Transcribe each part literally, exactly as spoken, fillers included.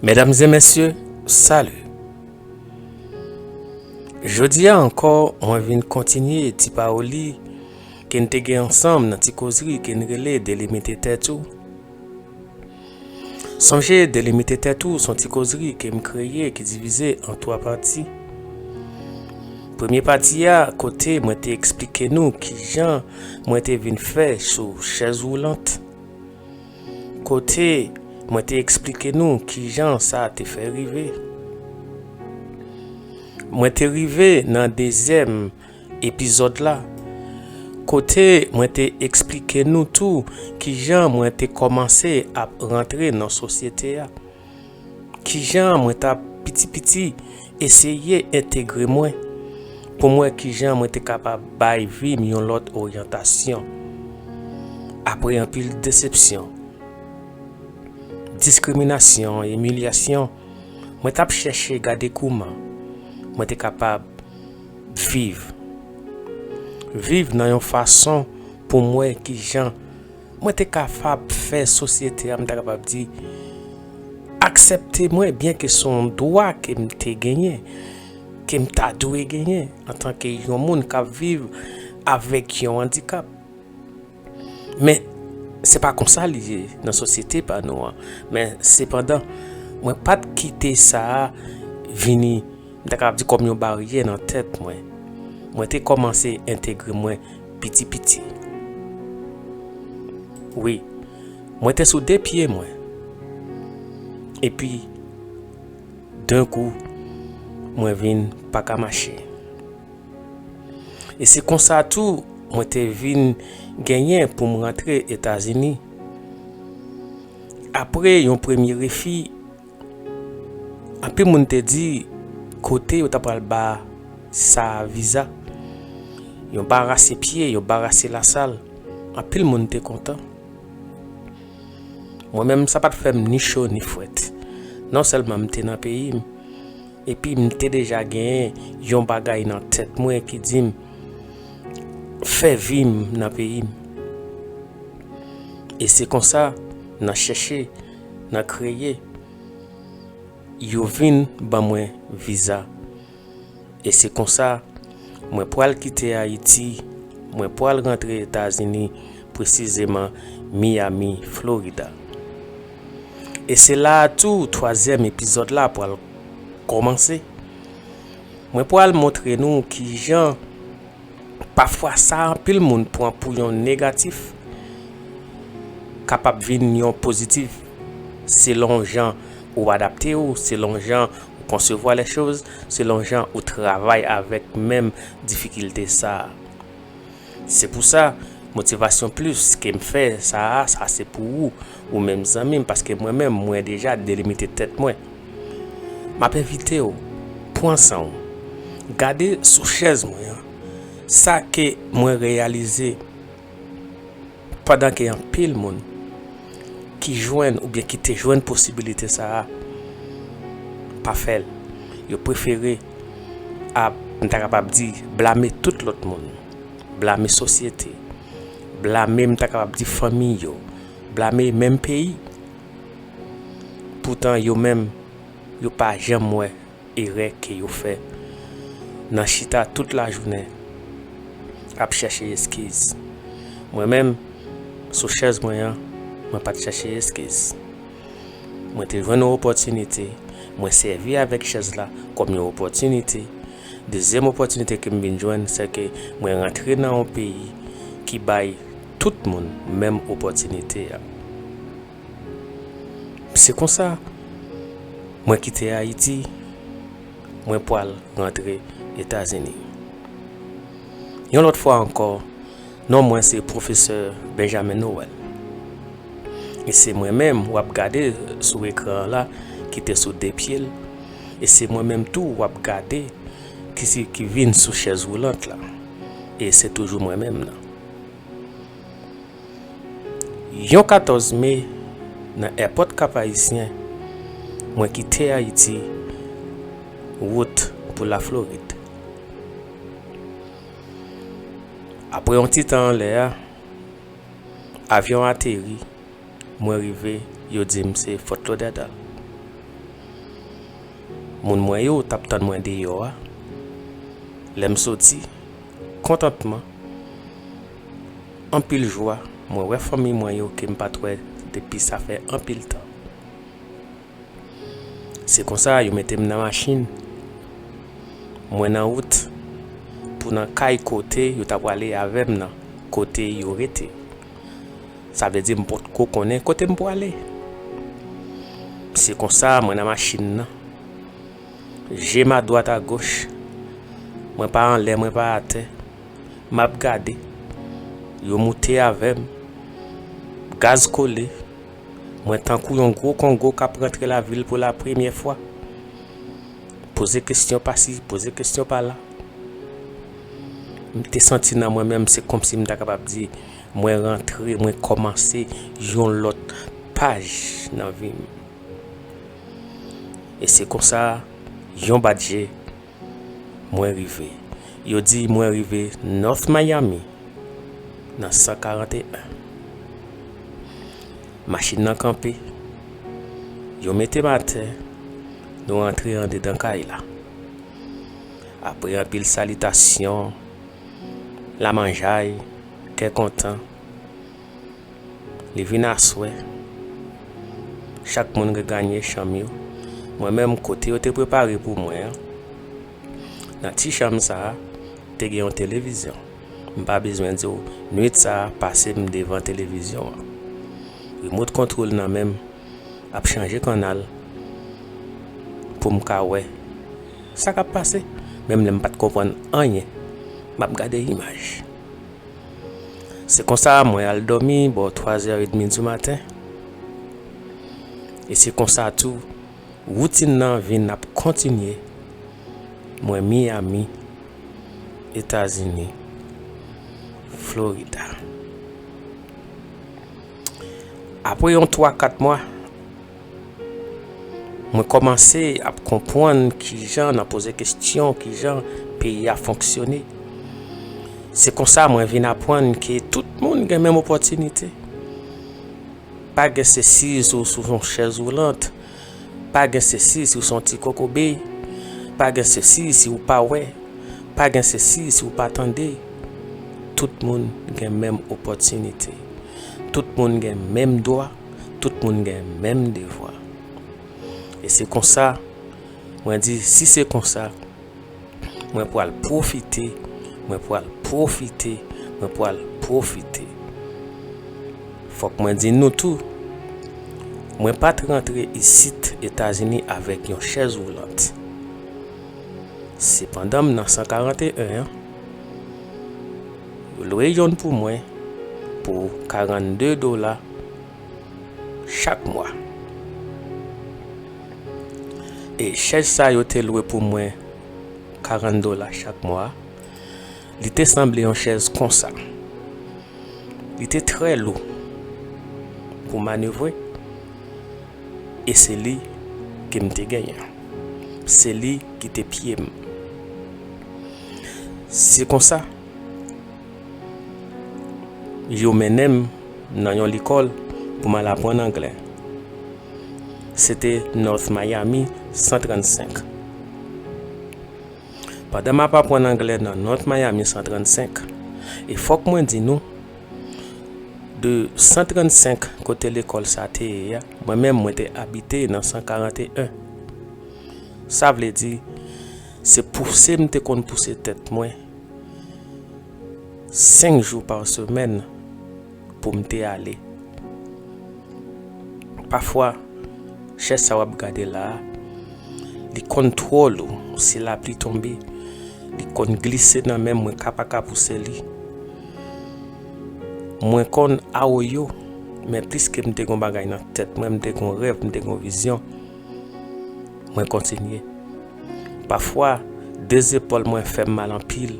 Medam e mesye, salut! Jodi a ankò, mwen vin kontinye ti pawòl ke n te gen ansanm nan ti kozri ke n rele Delimite tèt ou. Sonje, Delimite tèt ou se yon ti kozri ke m kreye ki divize an twa pati. Premye pati a, kote mwen te eksplike nou kijan mwen te vin fè sou chèz woulant. Kote mwen te eksplike nou kijan sa te fè rive. Mwen te rive nan dezyèm epizòd la, kote mwen te eksplike nou tou kijan mwen te kòmanse ap rantre nan sosyete a. Kijan mwen t ap piti piti eseye entegre mwen, pou m wè kijan mwen te kapab bay vi m yon lòt oryantasyon. Apre anpil desepsyon, diskriminasyon, imilyasyon, mwen t ap chèche gade kouman mwen te kapab viv. Viv nan yon fason pou m wè kijan mwen te kapab fè sosyete a, m ta kapab di, aksepte mwen, byenke se yon dwa ke m te genyen, ke m ta dwe genyen antanke yon moun k ap viv avèk yon andikap. Men, se pa konsa li ye nan sosyete pa nou an. Men, sepandan, mwen pa t kite sa a vini, m ta kapab di, kòm yon baryè nan tèt mwen. Mwen te kòmanse entegre mwen piti piti. Wi, mwen te sou de pye mwen. Epi, denkou, mwen vin pa ka mache. E se konsa tou, mwen te vin genyen pou m rantre Etazini. Apre yon premye refi, anpil moun te di kote yo ta pral ba sa viza. Yo barase pye, yo barase lasal. Anpil moun te kontan. Mwen menm, sa pa t fè m ni cho ni frèt. Non sèlman m te nan peyi m, epi m te deja genyen yon bagay nan tèt mwen ki di m fè vi m nan peyi m. E se konsa, nan chèche, nan kreye, yo vin ban mwen viza. E se konsa, mwen pral kite Ayiti, mwen pral rantre Etazini, presizeman Miami, Florida. E se la a tou twazyèm epizòd la pral kòmanse. Mwen pral montre nou kijan pafwa sa anpil moun pran pou yon negatif kapab vin yon pozitif, selon jan ou adapte w, selon jan ou konsevwa lèchoz, selon jan ou travay avèk menm difikilte sa a. Se pou sa, motivasyon plis ke m fè sa a, sa se pou ou, ou menm zanmi m, paske mwen menm, mwen deja delimite tèt mwen. M ap envite w, pran san w, gade sou chèz mwen an, sa ke mwen reyalize pandan ke anpil moun ki jwenn oubyen ki te jwenn posibilite sa a, pa fè l. Yo prefere ap, m ta kapab di, blame tout lòt moun, blame sosyete, blame, m ta kapab di, fanmi yo, blame menm peyi. Poutan yo menm, yo pa janm wè erè ke yo fè nan chita tout lajounen ap chèche eskiz. Mwen menm, sou chèz mwen an, mwen pa t chèche eskiz. Mwen te jwenn yon opòtinite, mwen sèvi avèk chèz la kòm yon opòtinite. Dezyèm opòtinite ke m vin jwenn, se ke mwen rantre nan yon peyi ki bay tout moun menm opòtinite a. Se konsa, mwen kite Ayiti, mwen pral rantre Etazini. Yon lòt fwa ankò, non mwen se Pwofesè Benjamin Noël. E se mwen menm w ap gade sou ekran an la ki te sou de pye l. E se mwen menm tou w ap gade ki, se, ki vin sou chèz woulant la. E se toujou mwen menm nan. Yon katòz me, nan èpòt Kap Ayisyen, mwen kite Ayiti, wout pou Laflorid. Apre yon ti tan anlè a, avyon ateri, mwen rive, yo di m se Fort Lauderdale. Moun mwen yo t ap tann mwen deyò a. Lè m soti, kontantman, anpil jwa, mwen wè fanmi mwen yo ke m pa t wè depi sa fè anpil tan. Se konsa yo mete m nan machin. Mwen nan wout pou nan kay kote yo ta pwale avè m nan, kote yo rete. Sa vle di m potko konnen kote m pwale. Se konsa mwen nan machin nan. Je m adwat agoch. Mwen pa anlè, mwen pa atè. M ap gade. Yo moute avè m. Gaz kole. Mwen tankou yon gwo kongo k ap rantre lavil pou la premyè fwa. Poze kesyon pa si, poze kesyon pa la. M te santi nan mwen menm, se kòmsi m ta kapab di, mwen rantre, mwen kòmanse yon lòt paj nan vi m. E se konsa, yon bat je, mwen rive. Yo di mwen rive North Miami nan san karant e en. Machin nan kanpe. Yo mete m atè. Nou rantre andedan kay la. Apre anpil salitasyon, lamanjay, kè kontan, li vin aswè. Chak moun reganye chanm yo. Mwen menm, kote yo te prepare pou mwen an, nan ti chanm sa a, te gen yon televizyon. M pa bezwen di w, nwit sa a pase m devan televizyon an. Remote control nan men m, ap chanje kannal pou m ka wè sa k ap pase. Menm lè m pa t konprann anyen, m ap gade imaj. Se konsa mwen al dòmi bò twa zè edmi di maten. E se konsa tou, woutin nan vin ap kontinye. Mwen Miami, Etazini, Florida. Apre yon twa kat mwa, mwen kòmanse ap konprann kijan n ap poze kesyon, kijan peyi a fonksyone. Se konsa mwen vin aprann ke tout moun gen menm opòtinite. Pa gen sesi si w sou yon chèz woulant. Pa gen sesi si w se yon ti kokobe. Pa gen sesi si w pa wè. Pa gen sesi si w pa tande. Tout moun gen menm opòtinite. Tout moun gen menm dwa. Tout moun gen menm devwa. E se konsa, mwen di, si se konsa, mwen pral pwofite, mwen pral pwofite, mwen pral pwofite. Fòk mwen di nou tou, mwen pa t rantre isit Etazini avèk yon chèz woulant. Sepandan, m nan san karant e en an, yo lwe yonn pou mwen pou karannde dola chak mwa. E chèz sa yo te lwe pou mwen karant dola chak mwa, li te sanble yon chèz konsa. Li te trè lou pou manevre, e se li ke m te genyen. Se li ki te pye m. Se konsa, yo mennen m nan yon lekòl pou m al aprann anglè. Se te North Miami san trannsenk. Pandan m ap aprann anglè nan North Miami san trannsenk, e fòk mwen di nou, de san trannsenk kote lekòl sa te ye a, mwen menm mwen te abite nan san karant e en. Sa vle di, se pouse m te konn pouse tèt mwen senk jou pa semèn pou m te ale. Pafwa, chèz sa w ap gade la a, li konn twò lou, si lapli tonbe, li konn glise nan men m, mwen ka pa ka pouse li. Mwen konn awoyo, men pliske m te gon bagay nan tèt mwen, m te gon rèv, m te gon vizyon. Mwen kontinye. Pafwa, de zepòl mwen fè m mal anpil.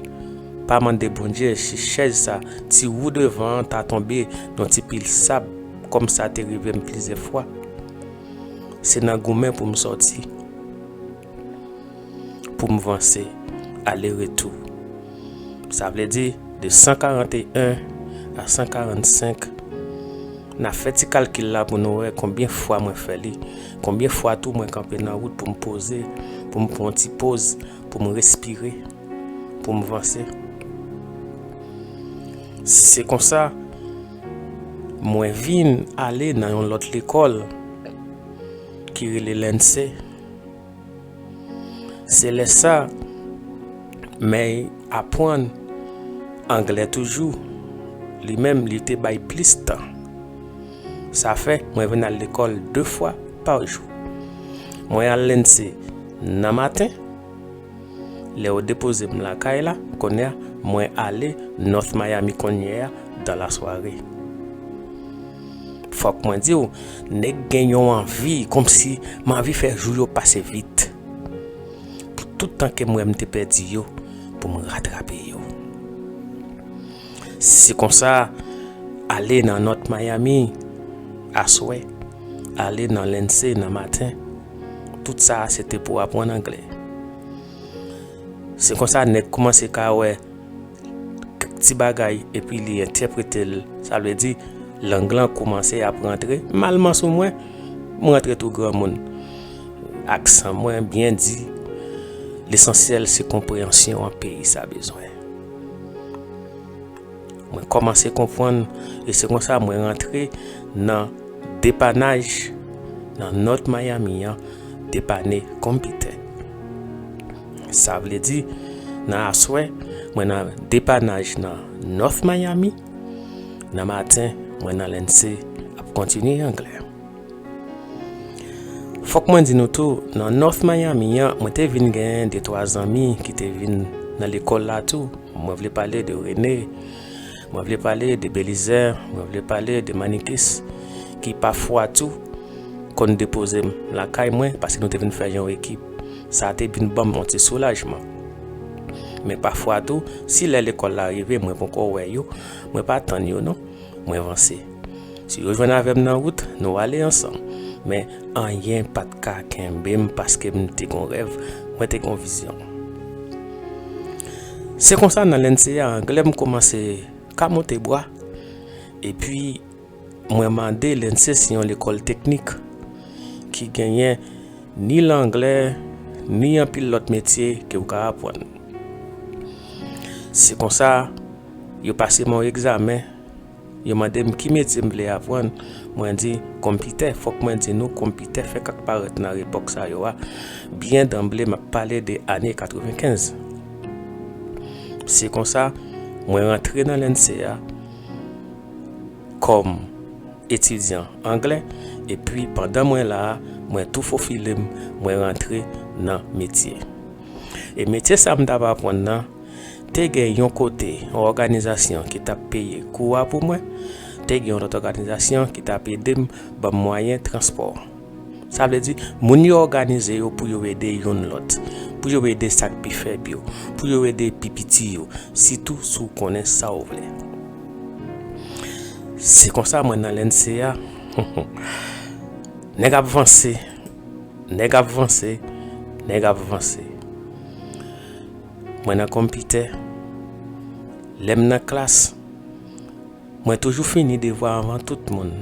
Pa mande Bondye si chèz sa, ti wou devan an ta tonbe nan ti pil sab, kòm sa te rive m plizyè fwa. Se nan goumen pou m sòti, pou m vanse, ale retou. Sa vle di, de san karant e en a san karannsenk, n a fè ti kalkil la pou nou wè konbyen fwa mwen fè li, konbyen fwa tou mwen kanpe nan wout pou m poze, pou m pran yon ti poz, pou m respire, pou m vanse. Se konsa, mwen vin ale nan yon lòt lekòl ki rele Lense. Se lè sa, mèy aprann anglè toujou. Li menm, li te bay plis tan. Sa fè, mwen vin al lekòl de fwa pa jou. Mwen al Lense nan maten, lè yo depoze m lakay la, kounye a, mwen ale North Miami kounye a, dan lasware. Fòk mwen di w, nèg gen yon anvi, kòmsi m anvi fè jou yo pase vit. Pou tout tan ke m wè m te pèdi yo, pou m ratrape yo. Se konsa, ale nan North Miami aswè, ale nan Lense nan maten. Tout sa a se te pou aprann anglè. Se konsa nèg kòmanse ka wè kèk ti bagay epi li entèprete l. Sa vle di, lang lan kòmanse ap rantre. M al manso mwen, m rantre tou granmoun. Aksan mwen byen di. Lesansyèl se konpreyansyon an peyi sa bezwen. Mwen kòmanse konprann, e se konsa mwen rantre nan depanaj nan North Miami an, depane konpitè. Sa vle di, nan aswè, mwen nan depanaj nan North Miami, nan maten, mwen nan Lense ap kontinye anglè. Fòk mwen di nou tou, nan North Miami an, mwen te vin gen de twa zanmi ki te vin nan lekòl la tou. Mwen vle pale de Rene, mwen vle pale de Belizaire, mwen vle pale de Manikis, ki pafwa tou konn depoze m lakay mwen, paske nou te vin fè yon ekip. Sa te vin ban m yon ti soulajman. Men pafwa tou, si lè lekòl la rive, mwen poko wè yo, mwen pa tann yo non, mwen vanse. Si yo jwenn avè m nan wout, nou ale ansanm. Men anyen pa t ka kenbe m paske m te gon rèv, mwen te gon vizyon. Se konsa nan Lense a, anglè m kòmanse ka monte bwa. Epi, mwen mande Lense se yon lekòl teknik ki genyen ni langlè, ni anpil lòt metye ke w ka aprann. Se konsa, yo pase m yon egzamen, yo mande m ki metye m vle aprann. Mwen di, konpitè. Fòk mwen di nou, konpitè fèk ap parèt nan epòk sa yo a. Byen danble, m ap pale de ane katrevenkenz. Se konsa, mwen rantre nan Lense a kòm etidyan anglè, epi pandan mwen la a, mwen tou fofile m, mwen rantre nan metye. E metye sa m t ap aprann nan, te gen yon kote, yon òganizasyon ki t ap peye kou a pou mwen, te gen yon lòt òganizasyon ki t ap ede m, ban m mwayen transpò. Sa vle di, moun yo òganize yo pou yo ede youn lòt, pou yo ede sa k pi fèb yo, pou yo ede pi piti yo, sitou si w konnen sa w vle. Se konsa mwen nan Lense a, nèg ap vanse, nèg ap vanse, nèg ap vanse. Mwen nan konpitè, lè m nan klas, mwen toujou fini devwa anvan tout moun.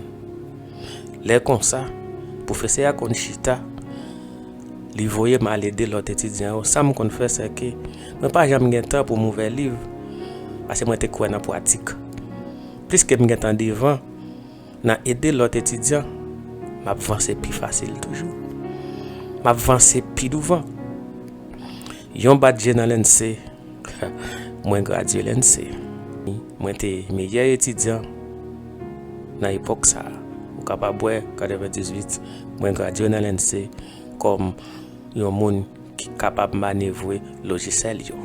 Lè konsa, pwofesè a konn chita, li voye m al ede lòt etidyan yo. Sa m konn fè, se ke mwen pa janm gen tan pou m ouvè liv, paske mwen te kwè nan pratik. Plis ke m gen tan devan, nan ede lòt etidyan, m ap vanse pi fasil toujou. M ap vanse pi douvan. Yon bat je nan Lense, mwen gradye Lense. Mwen te meyè etidyan nan epòk sa a. Ou kapab wè, katrevendizuit, mwen gradye nan Lense kòm yon moun ki kapab manevre lojisyèl yo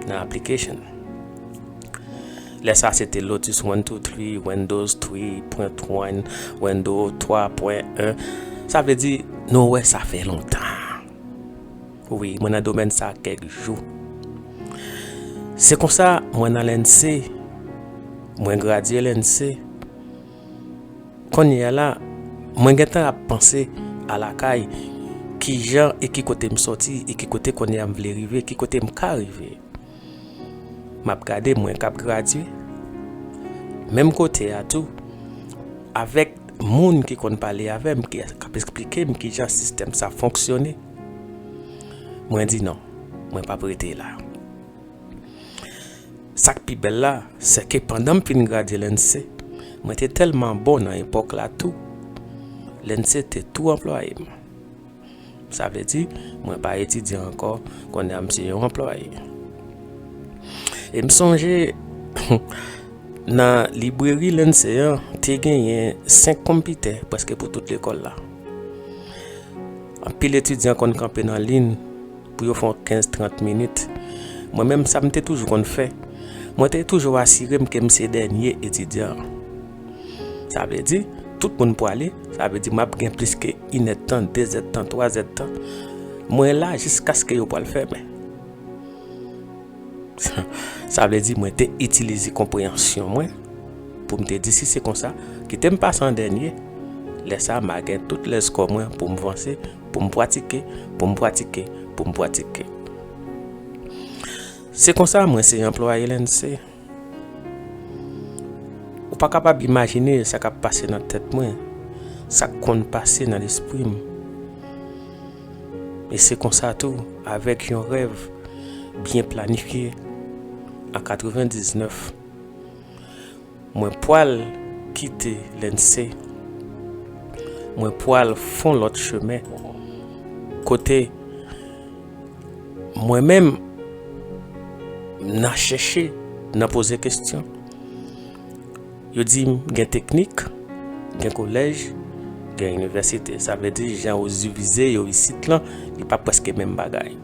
nan application. Lè sa se te Lotus one two three, Windows three point one, Windows twa pwen en. Sa vle di, nou wè sa fè lontan. Wi, mwen nan domèn sa kèk jou. Se konsa, mwen nan Lense, mwen gradye Lense. Kounye a la, mwen gentan ap panse a lakay, kijan e ki kote m sòti, e ki kote kounye a m vle rive, ki kote m ka rive. M ap gade mwen k ap gradye. Menm kote a tou, avèk moun ki konn pale avè m, ki ap esplike m kijan sistèm sa fonksyone. Mwen di non, mwen p ap rete la. Sa k pi bèl la, se ke pandan m fin gradye L N C, mwen te tèlman bon nan epòk la tou, L N C te tou anplwaye m. Sa vle di, mwen pa etidyan ankò, kounye a m se yon anplwaye. E m sonje, nan libreri L N C an, te genyen senk konpitè prèske pou tout lekòl la. Anpil etidyan konn kanpe nan liy pou yo fè yon kenz trant minit. Mwen menm, sa m te toujou konn fè, mwen te toujou asire m ke m se dènye etidyan an. Sa vle di, tout moun pwale, sa vle di m ap gen plis ke inèdtan, dezèdtan, twazèdtan. Mwen la jiskaske yo pral fèmen. Sa vle di mwen te itilize konpreyansyon mwen pou m te di, si se konsa, kite m pase an dènye. Lè sa a, m a gen tout lèzkò mwen pou m vanse, pou m pratike, pou m pratike, pou m pratike. Se konsa mwen se anplwaye L N C. Ou pa kapab imajine sa k ap pase nan tèt mwen, sa k konn pase nan lespri m. E se konsa tou, avèk yon rèv byen planifye, an katrevendiznèf, mwen pral kite L N C. Mwen pral fè yon lòt chemen, kote mwen menm, m nan chèche, m nan poze kesyon. Yo di m gen teknik, gen kolèj, gen inivèsite. Sa vle di jan yo divize yo isit lan, li pa prèske menm bagay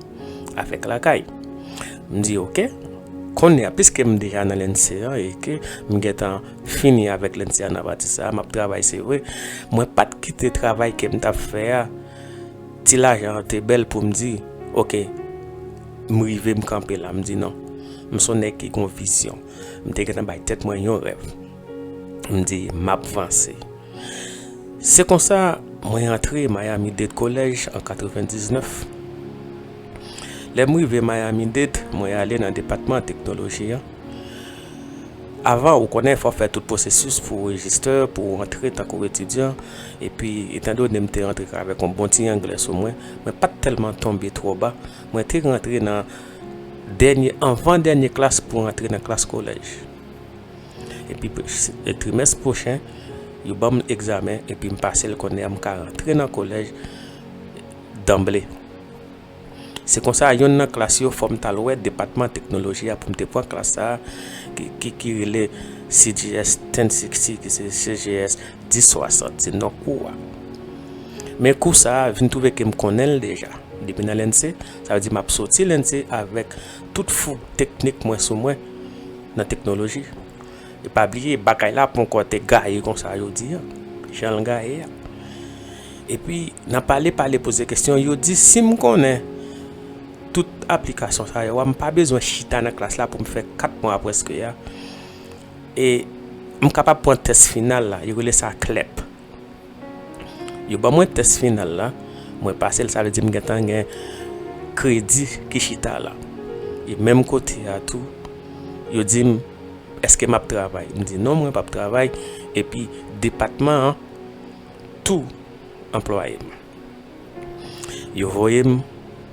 avèk lakay. M di oke. Kounye a, piske m deja nan L N C an e ke m gentan fini avèk L N C an nan pati sa a, m ap travay, se vre. Mwen pa t kite travay ke m t ap fè a, ti lajan an te bèl pou m di, oke, m rive, m kanpe la. M di non. M se yon nèg ki gen yon vizyon. M te gentan bay tèt mwen yon rèv. M di, m ap vanse. Se konsa, mwen antre Miami-Dade College an katrevendiznèf. Lè m rive Miami-Dade, mwen ale nan depatman teknoloji an. Avan, ou konnen, fò w fè tout pwosesis pou w rejiste, pou w antre tankou etidyan. Epi, etandone m te antre avèk yon bon ti anglè sou mwen, mwen pa t tèlman tonbe twò ba. Mwen te rantre nan dènye, anvan dènye klas pou antre nan klas kolèj. Epi, e trimès pwochen, yo ban m egzamen, epi m pase l, kounye a m ka rantre nan kolèj danble. Se konsa, yonn nan klas yo, fò m t al wè depatman teknoloji a pou m te pran klas sa a, ki, ki, ki rele C G S ten sixty, ki se C G S dis swasant, se non kou a. Men kou sa a, vin twouve ke m konnen l deja. Depi nan L N C, sa vle di m ap soti L N C avèk tout foug teknik mwen sou mwen nan teknoloji. E pa bliye, bagay la poko te gaye konsa yo di a, jan l gaye a. Epi, nan pale, pale, poze kesyon, yo di si m konnen tout aplikasyon sa yo a, m pa bezwen chita nan klas la pou m fè kat mwa prèske a. E m kapab pran tès final la, yo rele sa CLEP. Yo ban mwen tès final la, mwen pase l, sa vle di m gentan gen kredi ki chita la. E menm kote a tou, yo di m, èske m ap travay? M di non, mwen p ap travay. Epi depatman an tou anplwaye m. Yo voye m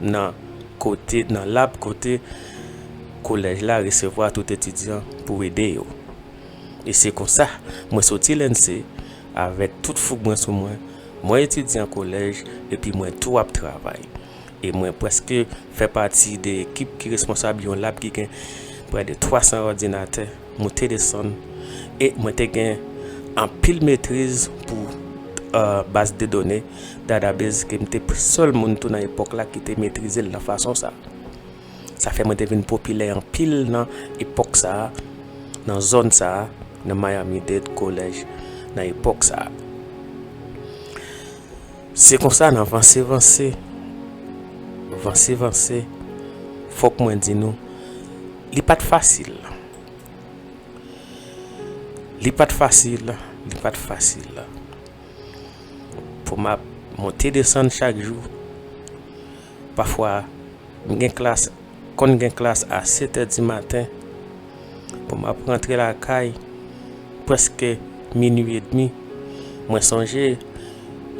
nan kote, nan lab kote kolèj la resevwa tout etidyan pou ede yo. E se konsa, mwen soti L N C avèk tout foug mwen sou mwen. Mwen etidyan kolèj, epi mwen tou ap travay. E mwen prèske fè pati de ekip ki responsab yon lab ki gen prè de twa san òdinatè, moute desann. E mwen te gen anpil metriz pou, euh, baz de done, database, ke m te sèl moun tou nan epòk la ki te metrize l nan fason sa. Sa fè mwen te vin popilè anpil nan epòk sa a, nan zòn sa a, nan Miami-Dade College, nan epòk sa a. Se konsa, nan vanse, vanse, vanse, vanse, fòk mwen di nou, li pa t fasil. Li pa t fasil, li pa t fasil. Pou m ap monte desann chak jou, pafwa, m gen klas, konn gen klas a sèt è di maten. Pou m ap rantre lakay, prèske minui edmi. Mwen sonje,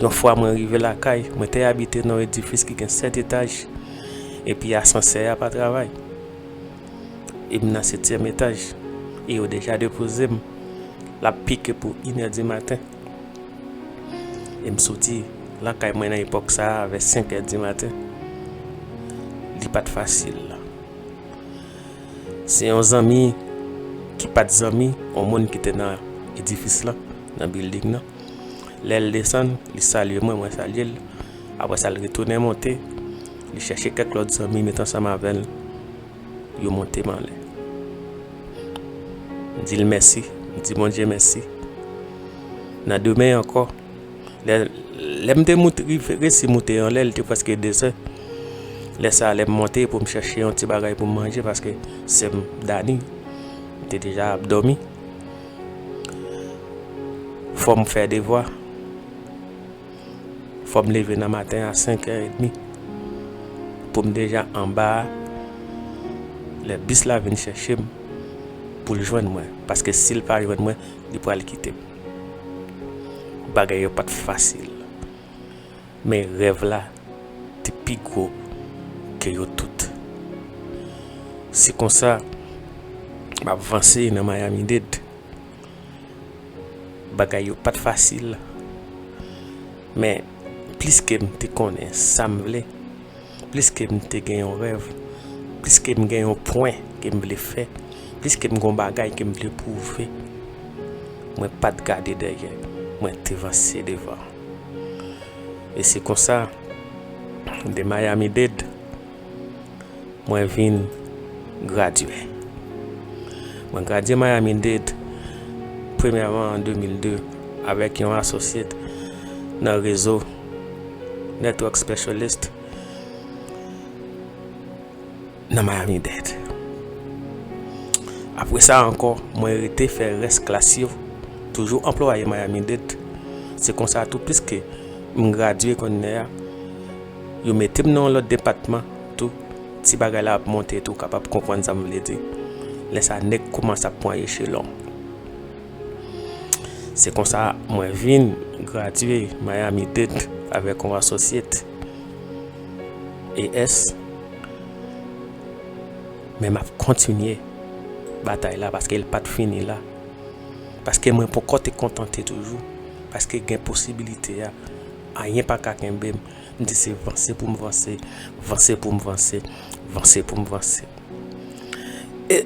yon fwa mwen rive lakay, mwen te abite nan yon edifis ki gen sèt etaj. Epi asansè a pa travay. E m nan setyèm etaj. E yo deja depoze m. L ap pike pou inè di maten. E m soti lakay mwen nan epòk sa a avè senk è di maten. Li pa t fasil. Se yon zanmi ki pa t zanmi, yon moun ki te nan edifis lan, nan bilding nan. Lè l desann, li salye mwen, mwen salye l. Apre sa, l retounen monte, li chèche kèk lòt zanmi, met ansanm avè l, yo monte m anlè. M di l mèsi, m di Bondye mèsi. Nan demen ankò, lè, lè m te moute, rive, resi moute anlè, li te prèske de zè. Lè sa a, lè m monte pou m chèche yon ti bagay pou m manje, paske sè m, Dani, te deja ap dòmi. Fò m fè devwa. Fò m leve nan maten a senk è edmi pou m deja anba a. Lè bis la vin chèche m pou l jwenn mwen, paske si l pa jwenn mwen, li pral kite m. Bagay yo pa t fasil, men rèv la te pi gwo ke yo tout. Se konsa, m ap vanse nan Miami-Dade. Bagay yo pa t fasil. Men, plis ke m te konnen sa m vle, plis ke m te gen yon rèv, plis ke m gen yon pwen ke m vle fè, plis ke m gen yon bagay ke m vle pwouve, mwen pa t gade dèyè, mwen te vanse devan. E se konsa, de Miami-Dade, mwen vin gradye. Mwen gradye Miami-Dade, premyèman an de mil de, avèk yon associate nan rezo Network Specialist nan Miami-Dade. Apre sa ankò, mwen rete fè rès klas yo, toujou anplwaye Miami-Dade. Se konsa tou, piske m gradye kounye a, yo mete m nan yon lòt depatman tou, ti bagay la ap monte tou, w kapab konprann sa m vle di. Lè sa, nèg kòmanse ap pran echelon. Se konsa, mwen vin gradye Miami-Dade avèk yon associate, E S, men m ap kontinye batay la, paske l pa t fini la. Paske mwen poko te kontante toujou, paske gen posibilite a, anyen pa ka kenbe m. M di se vanse pou m vanse, vanse pou m vanse, vanse pou m vanse. E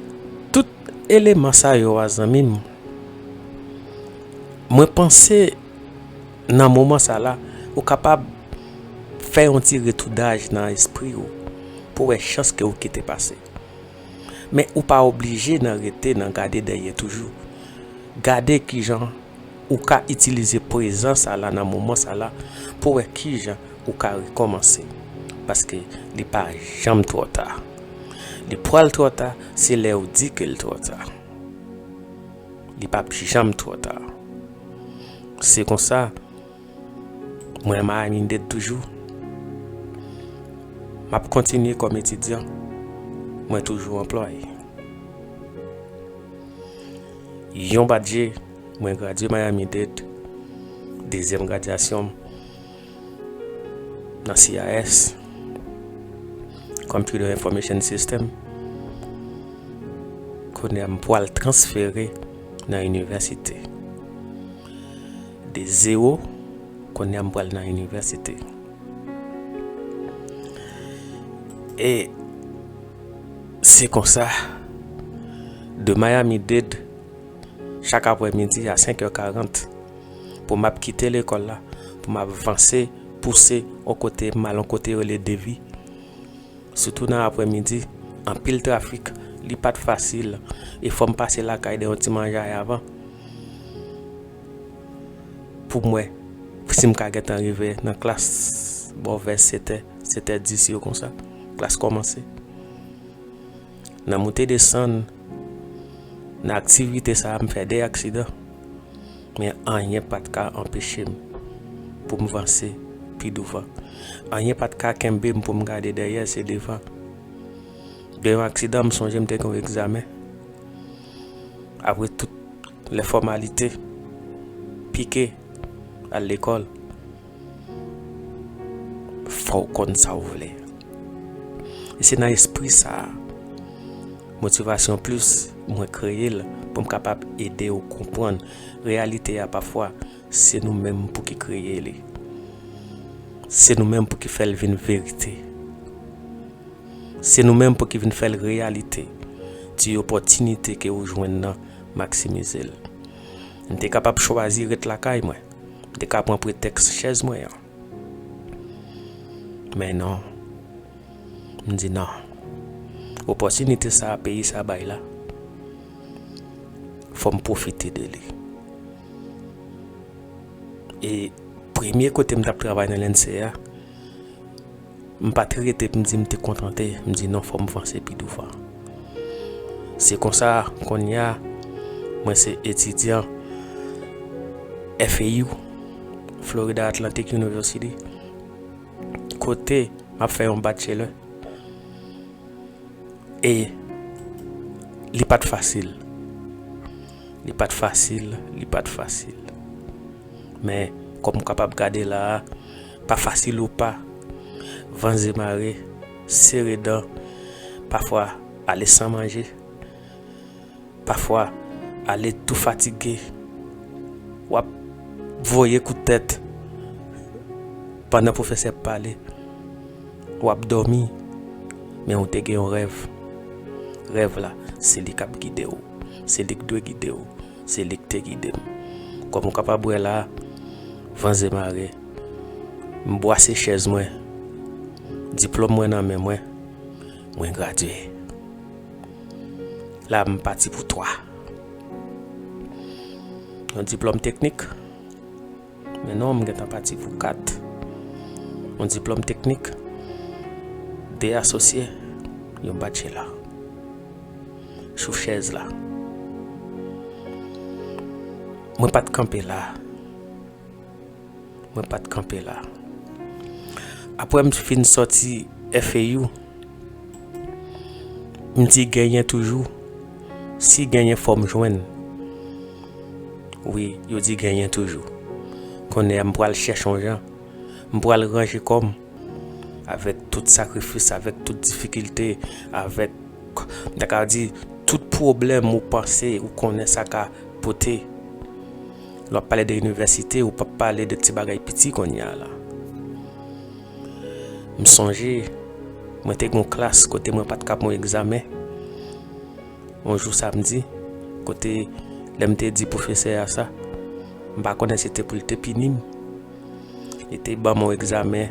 tout eleman sa yo a, zanmi m, mwen panse nan moman sa la, ou kapab fè yon ti retoudaj nan espri w pou wè chans ke w kite pase. Men ou pa oblije nan rete nan gade dèyè toujou. Gade kijan ou ka itilize prezan sa la nan moman sa la pou wè kijan ou ka rekòmanse. Paske li pa janm twò ta. Li pral twò ta, se lè ou di ke l twò ta. Li p ap janm twò ta. Se konsa, mwen Miami-Dade toujou. M ap kontinye kòm etidyan. Mwen toujou anplwaye. Yon badje, mwen gradye Miami-Dade. Dezyèm gradyasyon m nan C I S, Computer Information System. Kounye a, m pral transfere nan inivèsite. De zewo, kounye a, m pral nan inivèsite. E se konsa, de Miami-Dade, chak aprèmidi a senk è karant, pou m ap kite lekòl la, pou m ap vanse, pouse, yon kote m al, yon kote yo rele Devi. Sitou nan aprèmidi, anpil trafik, li pa t fasil, e fò m pase lakay de yon ti manjay avan. Pou m wè si m ka gentan rive nan klas bò vè sèt è, sèt è dis yo konsa, klas kòmanse. Nan moute desann, nan aktivite sa a, m fè de aksidan. Men anyen pa t ka anpeche m pou m vanse pi douvan. Anyen pa t ka kenbe m pou m gade dèyè, se devan. De yon aksidan, m sonje m te gen yon egzamen. Apre tout lè fòmalite, pike, al lekòl, fò w konn sa w vle. E se nan espri sa a, Motivasyon Plis, mwen kreye l pou m kapab ede w konprann reyalite a. Pafwa, se nou menm pou ki kreye li. Se nou menm pou ki fè l vin verite. Se nou menm pou ki vin fè l reyalite. Ti opòtinite ke ou jwenn nan, maksimize l. M te kapab chwazi ret lakay mwen. M te ka pran pretèks chèz mwen an. Men non. M di non. Opòtinite sa a peyi sa bay la, fò m pwofite de li. E premye kote m t ap travay nan L N C A, m pa t rete pou m di m te kontante, m di non, fò m vanse pi douvan. Se konsa, kounye a, mwen se etidyan F A U, Florida Atlantic University, kote m ap fè yon bachelor. E li pa t fasil. Li pa t fasil, li pa t fasil. Men, kòm w kapab gade la a, pa fasil ou pa, vanze mare, sere dan, pafwa ale san manje, pafwa ale tou fatige, w ap voye kout tèt pandan pwofesè ap pale, w ap dòmi, men ou te gen yon rèv. Rèv la, se li k ap gide w, se li k dwe gide w, se li k te gide m. Kòm ou kapab wè la, vanze mare, m bwase chèz mwen, diplòm mwen nan men mwen, mwen gradye. La, m pati pou twa. Yon diplòm teknik, men non, m gentan pati pou kat. Yon diplòm teknik, de asosye, yon bachelor. Sou chèz la. Mwen pa t kanpe la. Mwen pa t kanpe la. Apre m fin sòti F A U, m di genyen toujou. Si genyen, fò m jwenn. Wi, yo di genyen toujou. Kounye a, m pral chèche yon jan. M pral ranje kò m. Avèk tout sakrifis, avèk tout difikilte, avèk, m ta ka di, tout pwoblèm ou panse, ou konnen sa ka pote. Lè w ap pale de inivèsite, ou p ap pale de ti bagay piti kounye a la. M sonje, mwen te gen yon klas kote mwen pa t ka pran yon egzamen. Yon jou samdi, kote lè m te di pwofesè a sa, m pa konnen si se te pou l te pini m. Li te ban m yon egzamen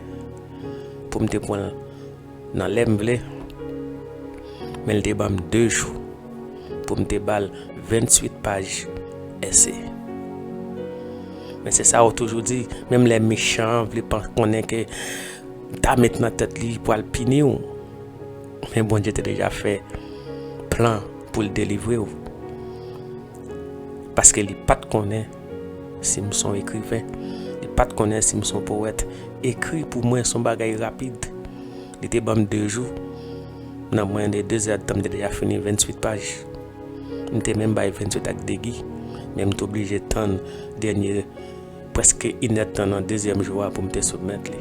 pou m te pran l nan lè m vle, men l te ban m de jou pou m te ba l venntuit paj èse. Men se sa yo toujou di, menm lè mechan an vle pa konnen ke ta met nan tèt li pral pini w, men Bondye te deja fè plan pou l delivre w. Paske li pa t konnen si m se yon ekriven, li pa t konnen si m se yon powèt. Ekri pou mwen se yon bagay rapid. Li te ban m de jou. Nan mwayèn de de zè tan, m te deja fini venntuit paj. M te menm bay venntuit ak degi, men m te oblije tann dènye, prèske inèdtan nan dezyèm jou a pou m te soumèt li.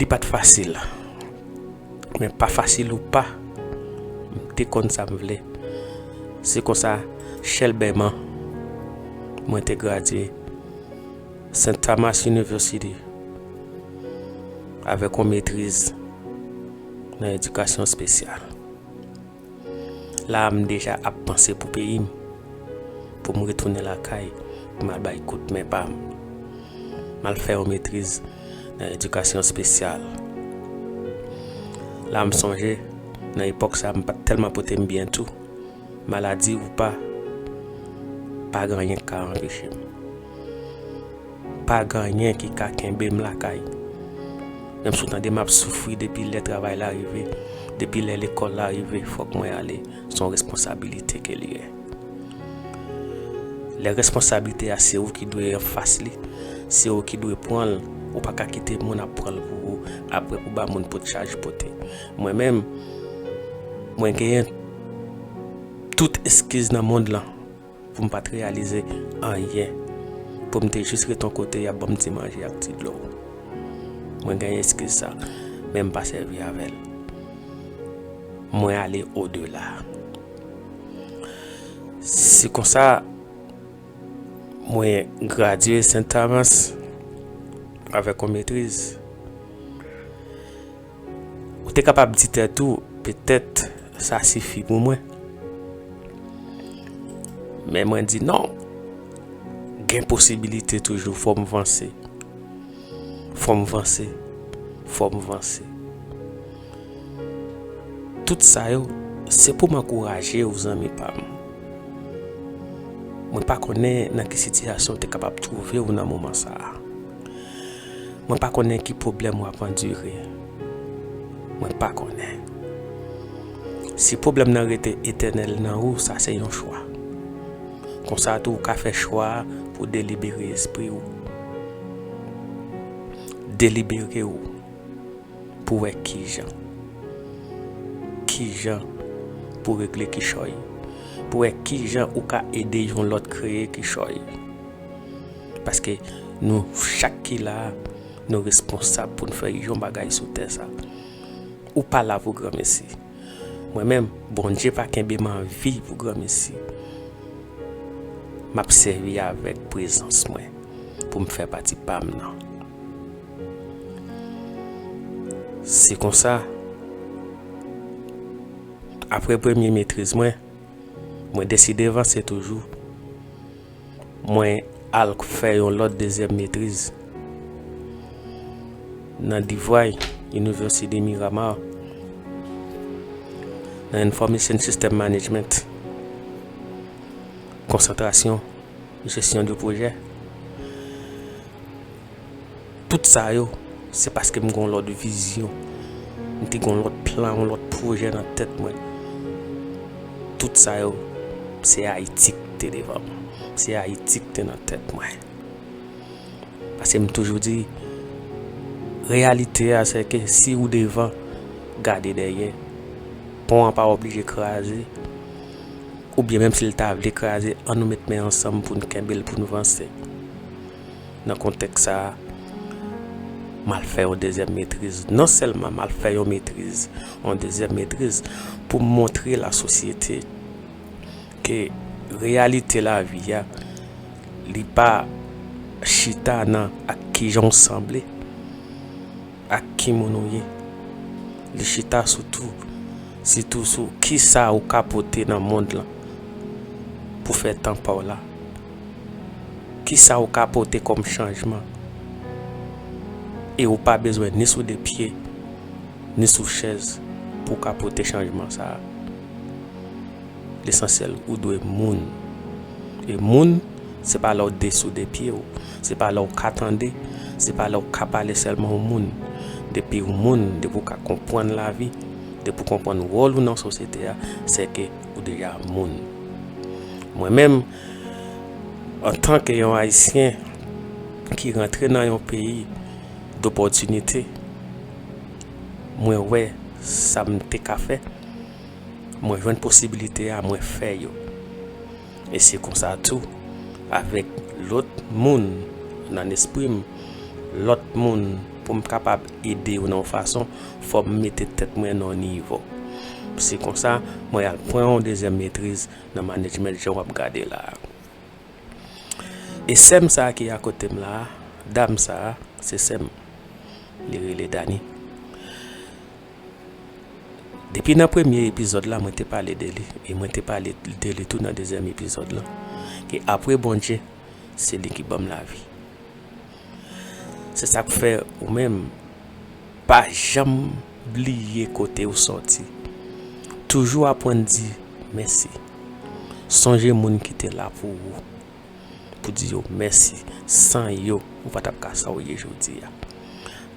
Li pa t fasil. Men pa fasil ou pa, m te konn sa m vle. Se konsa, chèlbèman, mwen te gradye Saint Thomas University avèk yon metriz nan edikasyon espesyal. La a, m deja ap panse pou peyi m, pou m retounen lakay, pou m al bay kout men pa m. M al fè yon metriz nan edikasyon espesyal. La, m sonje, nan epòk sa a, m pa t tèlman pote m byen tou. Maladi ou pa, pa gen anyen k ka anpeche m. Pa gen anyen ki ka kenbe m lakay. Menm si w tande m ap soufri depi lè travay la rive, depi lè lekòl la rive, fòk mwen ale. Se yon responsabilite ke li ye. Lè responsablite a se ou ki dwe anfas li, se ou ki dwe pran l, ou pa ka kite moun ap pran l pou ou, apre pou ba moun pot chaj pote. Mwen menm, mwen genyen tout eskiz nan mond lan pou m pa t reyalize anyen, pou m te jis ret yon kote y ap ban m ti manje ak ti dlo. Mwen genyen eskiz sa. men m pa sèvi avè l. Mwen ale odela. Se konsa, mwen gradye Saint Thomas avèk yon metriz. Ou te kapab di tèt ou, petèt sa sifi pou mwen. Men mwen di non. Gen posibilite toujou, fò m vanse. Fò m vanse. Fò m vanse. Tout sa yo, se pou m ankouraje w, zanmi pa m. Mwen pa konnen nan ki sitiyasyon w te kapab twouve w nan moman sa a. Mwen pa konnen ki pwoblèm w ap andire. Mwen pa konnen. Si pwoblèm nan rete etènèl nan ou, sa se yon chwa. Konsa tou, ou ka fè chwa pou delibere espri w. Delibere w pou wè kijan. Kijan pou regle kichòy. Pou wè kijan ou ka ede yon lòt kreye kichòy. Paske nou chak ki la a, nou responsab pou n fè yon bagay sou tè sa. Ou pa la pou granmesi. Mwen menm, Bondye pa kenbe m an vi pou granmesi. M ap sèvi avèk prezans mwen pou m fè pati pa m nan. Se konsa, apre premye metriz mwen, mwen deside vanse toujou. Mwen al fè yon lòt dezyèm metriz nan DeVry, University Miramar, nan Information System Management, konsantrasyon, jesyon de pwojè. Tout sa yo, se paske m gen yon lòt vizyon. M te gen yon lòt plan, yon lòt pwojè nan tèt mwen. Tout sa yo, se Ayiti ki te devan m. Se Ayiti ki te nan tèt mwen. Paske m toujou di, reyalite a, se ke si ou devan, gade dèyè. Pon an pa oblije kraze. Oubyen menm si l ta vle kraze, ann nou met men ansanm pou n kenbe l, pou n vanse. Nan kontèks sa a, m al fè yon dezyèm metriz. Non sèlman m al fè yon metriz, yon dezyèm metriz, pou m montre lasosyete ke reyalite lavi a, li pa chita nan ak kijan w sanble, ak ki moun ou ye. Li chita sou tou, sitou sou kisa ou ka pote nan mond lan pou fè tan pa w la. Kisa ou ka pote kòm chanjman? E ou pa bezwen ni sou de pye, ni sou chèz pou w ka pote chanjman sa a. Lesansyèl, ou dwe moun. E moun, se pa lè w de sou de pye w, se pa lè w ka tande, se pa lè w ka pale sèlman ou moun. Depi w moun, depi w ka konprann lavi, depi w konprann wòl ou nan sosyete a, se ke ou deja moun. Mwen menm, antanke yon Ayisyen ki rantre nan yon peyi dopòtinite, mwen wè sa m te ka fè, mwen jwenn posibilite a, mwen fè yo. E se konsa tou, avèk lòt moun nan espri m, lòt moun pou m kapab ede yo nan yon fason, fò m mete tèt mwen nan yon nivo. Se konsa, mwen al pran yon dezyèm metriz nan management jan w ap gade la a. E sè m sa a ki akote m la a, dam sa a, se sè m. Li rele Dani. Depi nan premye epizòd la, mwen te pale de li, e mwen te pale de li tou nan dezyèm epizòd la, ke apre Bondye, se li ki ban m lavi. Se sa k fè ou menm, pa janm bliye kote ou sòti. Toujou aprann di mèsi. Sonje moun ki te la pou ou, pou di yo mèsi. San yo, ou pa t ap ka sa w ye jodi a.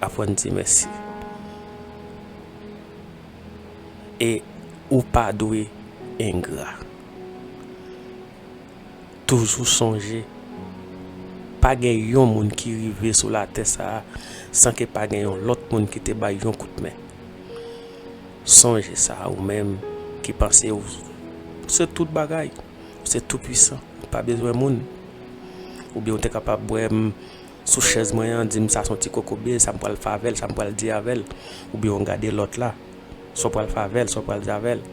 Aprann di mèsi. E ou pa dwe engra. Toujou sonje, pa gen yon moun ki rive sou latè sa a san ke pa gen yon lòt moun ki te bay yon kout men. Sonje sa, ou menm ki panse ou se tout bagay, ou se tou pwisan, ou pa bezwen moun. Oubyen ou te kapab wè m sou chèz mwen an, di m sa se yon ti kokobe, sa m pral fè avè l, sa m pral di avè l, oubyen w gade lòt la, sa w pral fè avè l, sa w pral di avè l.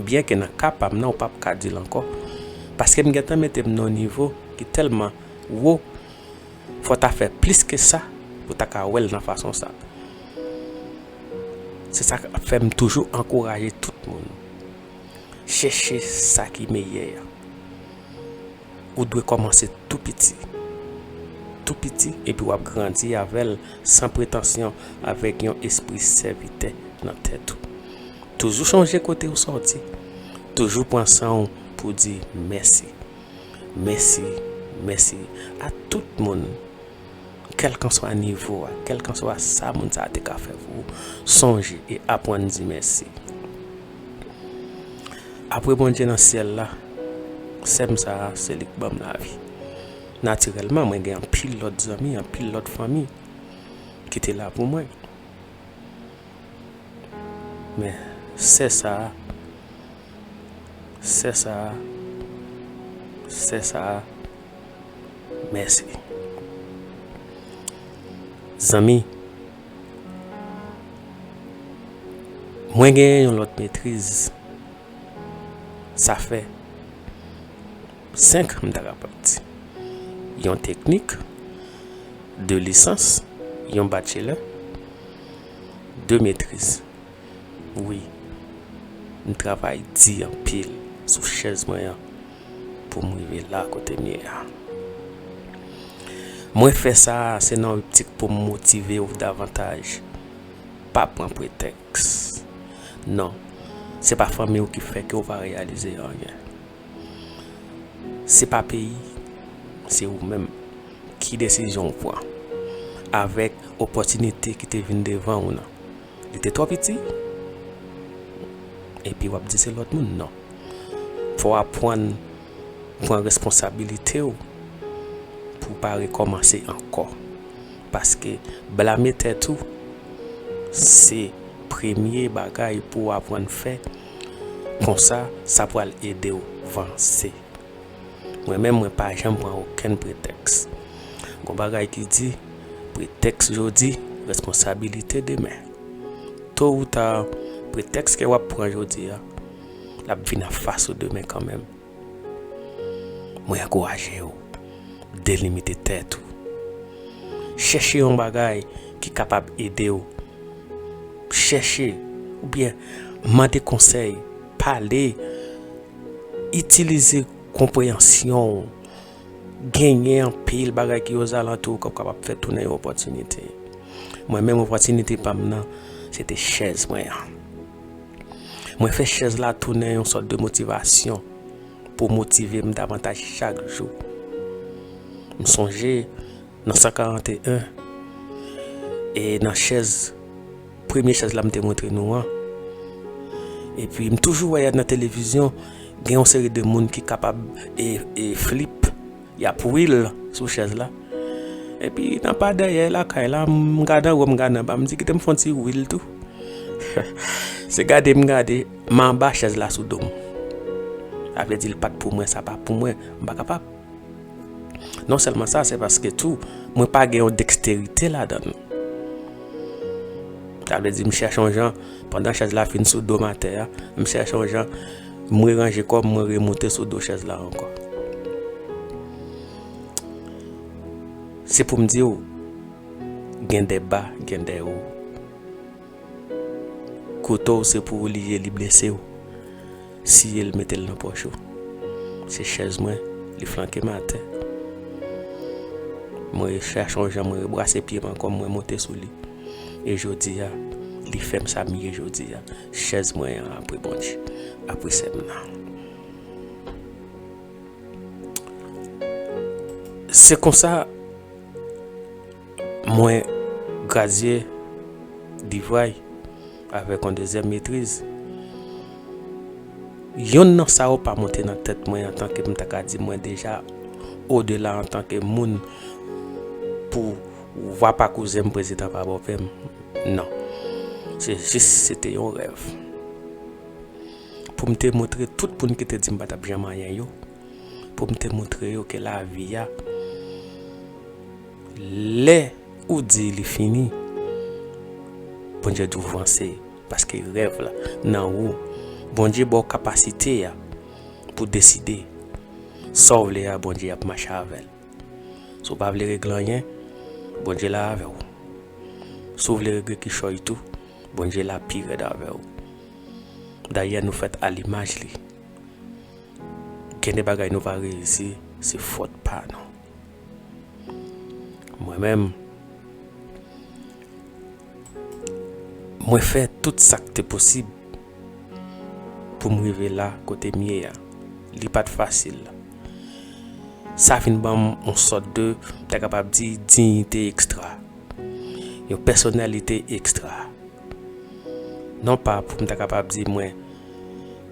Byenke nan ka pa m nan, ou p ap ka di l ankò, paske m gentan mete m nan yon nivo ki tèlman wo, fò w ta fè plis ke sa pou w ta ka wè l nan fason sa. Se sa k ap fè m toujou ankouraje tout moun. Chèche sa ki meyè a. Ou dwe kòmanse tou piti. Tou piti, epi w ap grandi avè l san pretansyon, avèk yon espri sèvitè nan tèt ou. Toujou chonje kote w sòti. Toujou pran san w pou di mèsi. Mèsi, mèsi a tout moun. Kèlkanswa nivo a, kèlkanswa sa moun sa a te ka fè pou ou, sonje e aprann di mèsi. Apre Bondye nan syèl la, sè m sa a, se li k ban m lavi. Natirèlman, mwen gen anpil lòt zanmi, anpil lòt fanmi ki te la pou mwen. Men, sè sa a, sè sa a, sè sa a, mèsi. Zanmi, mwen genyen yon lòt metriz. Sa fè senk, m ta kapab di. Yon teknik, de lisans, yon bachelè, de metriz. Wi, m travay di anpil sou chèz mwen an pou m rive la kote m ye a. Mwen fè sa, se nan optik pou m motive w davantaj. Pa pran pretèks. Non, se pa fanmi w ki fè ke w pa reyalize anyen. Se pa peyi, se ou menm. Ki desizyon w pran avèk opòtinite ki te vin devan w nan? Li te twò piti? Epi w ap di se lòt moun? Non. Fò w aprann pran responsabilite w pou w pa rekòmanse ankò. Paske blame tèt ou, se premye bagay pou w aprann fè. Konsa, sa pral ede w vanse. Mwen menm, mwen pa janm pran okenn pretèks. Gon bagay ki di, pretèks jodi, responsabilite demen. To ou ta, pretèks ke w ap pran jodi a, l ap vin anfas ou demen kanmenm. Mwen ankouraje w, delimite tèt ou. Chèche yon bagay ki kapab ede w. Chèche, oubyen mande konsèy, pale, itilize konpreyansyon w. Genyen anpil bagay ki ozalantou w k ap kapab fè tounen yon opòtinite. Mwen menm, opòtinite pa m nan, se te chèz mwen an. Mwen fè chèz la tounen yon sòt de motivasyon pou motive m davantaj chak jou. M sonje nan san karanteyen, e nan chèz, premye chèz la m te montre nou an. Epi m toujou wè nan televizyon, gen yon seri de moun ki kapab e, e flip, y ap wheel sou chèz la. Epi nan pa dèyè lakay la, m gade anwo, m gade anba, m di kite m fè yon ti wheel tou. Se gade m gade, m anba chèz la sou do m. Sa vle di l pa t pou mwen, sa pa pou mwen, m pa kapab. Non sèlman sa, se paske tou, mwen pa gen yon deksterite ladan l. Sa vle di, m chèche yon jan, pandan chèz la fin sou do m atè a, m chèche yon jan, m reranje kò m, mwen remonte sou do chèz la ankò. Se pou m di w, gen de ba, gen de wo. Kouto w se pou ou li ye, li blese w. Siye l, mete l nan pòch ou. Se chèz mwen, li flanke m atè. Mwen rechèche yon jan, mwen rebrase pye m ankò, mwen monte sou li. E jodi a, li fè m sa m ye jodi a. Chèz mwen an, apre Bondye, apre sè m nan. Se konsa, mwen gradye Divray avèk yon dezyèm metriz. Yonn nan sa yo pa monte nan tèt mwen antanke m ta ka di mwen deja odela antanke moun pou wa pa kouzen m, prezidan pa bòpè m. Non. Se jis, se te yon rèv. Pou m te montre tout moun ki te di m pa t ap janm anyen yo, pou m te montre yo ke lavi a, Lè ou di li fini, Bondye di w vanse, paske rèv la nan ou. Bondye ba w kapasite a pou deside. Sa w vle a, Bondye ap mache avè l. Si w pa vle regle anyen, Bondye la avè w. Si w vle regle kichòy tou, Bondye la pi rèd avè w. Dayè, nou fèt a limaj li. Gen de bagay nou pa reyisi, se fòt pa nou. Mwen menm, mwen fè tout sa k te posib pou m rive la kote m ye a. Li pa t fasil. Sa vin ban m yon sòt de, m ta kapab di, diyite ekstra. Yon pèsonalite ekstra. Non pa pou m ta kapab di mwen